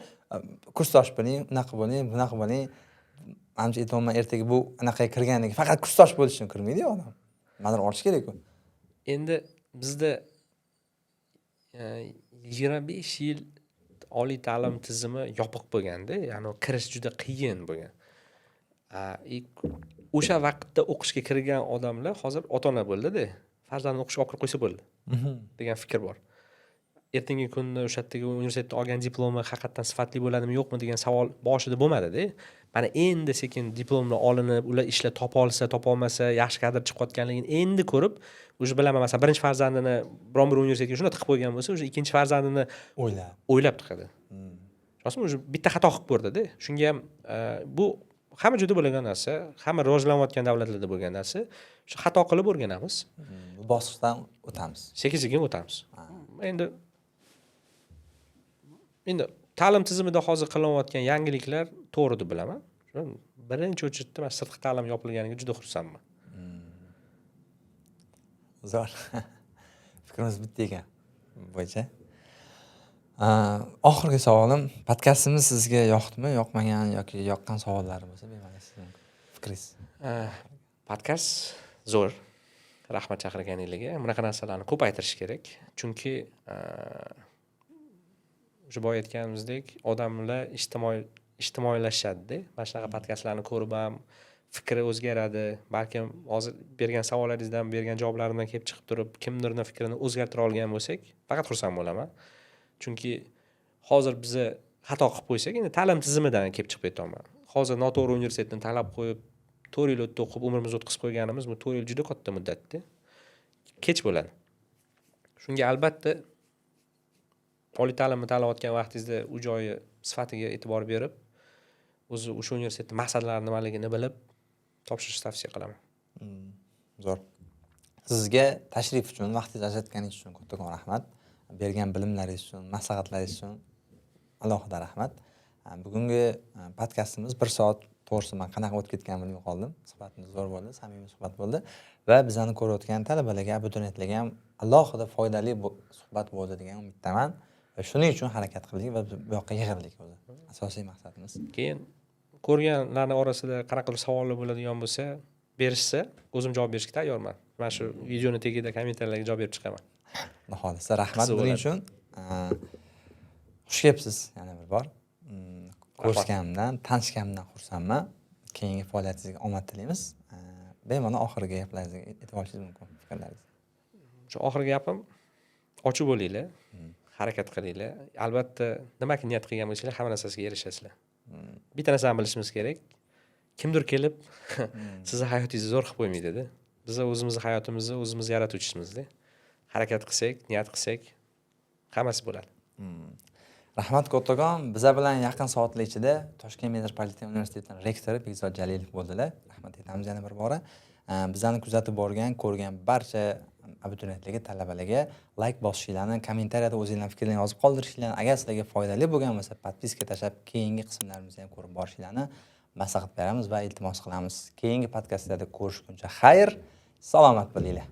kursdosh bo'ling, unaqa bo'ling, bunaqa bo'ling. Manimcha, aytyapman, ertaga bu anaqaga kirgandan keyin faqat kursdosh bo'lish uchun kirmaydiyu odam, nimadir olish kerakku. Endi bizda 25 yil oliy ta'lim tizimi yopiq bo'lganda, ya'ni kirish juda qiyin bo'lgan. И o'sha vaqtda o'qishga kirgan odamlar hozir ota ona bo'ldida, farzandini o'qishga olib kirib qo'ysa bo'ldi degan fikr bor. Ertangi kunda o'sha yerdagi universitetda olgan diplomi haqiqatdan sifatli bo'ladimi, yo'qmi degan savol boshida bo'lmadida. Mana endi sekin diplomlar olinib, ular ishlab topa olsa, topolmasa, yaxshi kadr chiqayotganligini endi ko'rib, уже bilaman, masalan, birinchi farzandini biron bir universitetga shunda tiqib qo'ygan bo'lsa, уже ikkinchi farzandini o'ylab o'ylab tiqadi. Rostmi, уже bitta xato qilib ko'rdida. Shunga ham bu hamma joyda bo'lgan narsa, hamma rivojlanayotgan davlatlarda bo'lgan narsa. Shu xato qilib o'rganamiz. Bu bosqichdan o'tamiz. Sekin sekin o'tamiz. Endi ta'lim tizimida hozir qilinayotgan yangiliklar to'g'ri deb bilaman. Birinchi очередь da man sirtqi ta'lim yopilganiga juda xursandman. Zo'r, fikrimiz bitta ekan bu bo'yicha. Oxirgi savolim: podkastimiz sizga yoqdimi, yoqmagan yoki yoqqan savollari bo'lsa, bemalol, sizni fikringiz. Podkast zo'r, rahmat chaqirganinglarga. Bunaqa narsalarni ko'paytirish kerak, chunki o'sha boya aytganimizdek, odamlar ijtimoiylashadida. Mana shunaqa podkastlarni ko'rib ham fikri o'zgaradi. Balkim hozir bergan savollaringizdan, bergan javoblarimdan kelib chiqib turib, kimdirni fikrini o'zgartira olgan bo'lsak, faqat xursand bo'laman. Chunki hozir biza xato qilib qo'ysak, endi ta'lim tizimidan kelib chiqib aytyapman, hozir noto'g'ri universitetni tanlab qo'yib, 4 yil u yerda o'qib, umrimizni o'tkazib qo'yganimiz, bu 4 yil juda katta muddatda, kech bo'ladi. Shunga albatta oliy ta'limni tanlayotgan vaqtingizda u joyi sifatiga e'tibor berib, o'zi o'sha universitetni maqsadlari nimaligini bilib topshirishni tavsiya qilaman. Zo'r. Sizga tashrif uchun, vaqtingizni ajratganingiz uchun kattakon rahmat. Bergan bilimlaringiz uchun, maslahatlaringiz uchun alohida rahmat. Bugungi podkastimiz bir soat, to'g'risi, man qanaqa o'tib ketganini bilmay qoldim. Suhbatimiz zo'r bo'ldi, samimiy suhbat bo'ldi va bizani ko'rayotgan talabalarga, abituriyentlarga ham alohida foydali suhbat bo'ldi degan umiddaman va shuning uchun harakat qildik va bu yoqqa yig'ildik o'zi. Asosiy maqsadimiz. Keyin ko'rganlarni orasida qanaqadir savollar bo'ladigan bo'lsa, berishsa, o'zim javob berishga tayyorman. Mana shu videoni tagida kommentariyalarga javob berib chiqaman. Xudo xohlasa, rahmat Qiziq buning bo'ladi. uchun. Xush kelibsiz yana bir bor. Ko'rishganimdan, tanishganimdan xursandman. Keyingi faoliyatingizga omad tilaymiz. Bemalol oxirgi gaplaringizga e'tibor olishingiz mumkin, fikrlaringiz. Shu oxirgi gapim: ochiq bo'linglar, harakat qilinglar. Albatta, nimaki niyat qilgan bo'lsanglar, hamma narsasiga erishasizlar. Bitta narsani bilishimiz kerak: kimdir kelib sizni hayotingizni zo'r qilib qo'ymaydida. Biza o'zimizni hayotimizni o'zimiz yaratuvchimizda. Harakat qilsak, niyat qilsak, hammasi bo'ladi. Rahmat kattakon. Biza bilan yaqin soatlar ichida Toshkent metropoliten universitetining rektori Bekzod Jalilov bo'ldilar. Rahmat aytamiz yana bir bora. Bizani kuzatib borgan, ko'rgan barcha abituriyentlarga, talabalarga layk bosishinglarni, kommentariyada o'zinglarni fikrlaringni yozib qoldirishinglarni, agar sizlarga foydali bo'lgan bo'lsa, подписка tashlab, keyingi qismlarimizni ham ko'rib borishinglarni maslahat beramiz va iltimos qilamiz. Keyingi podkastlarda ko'rishguncha xayr, salomat bo'linglar.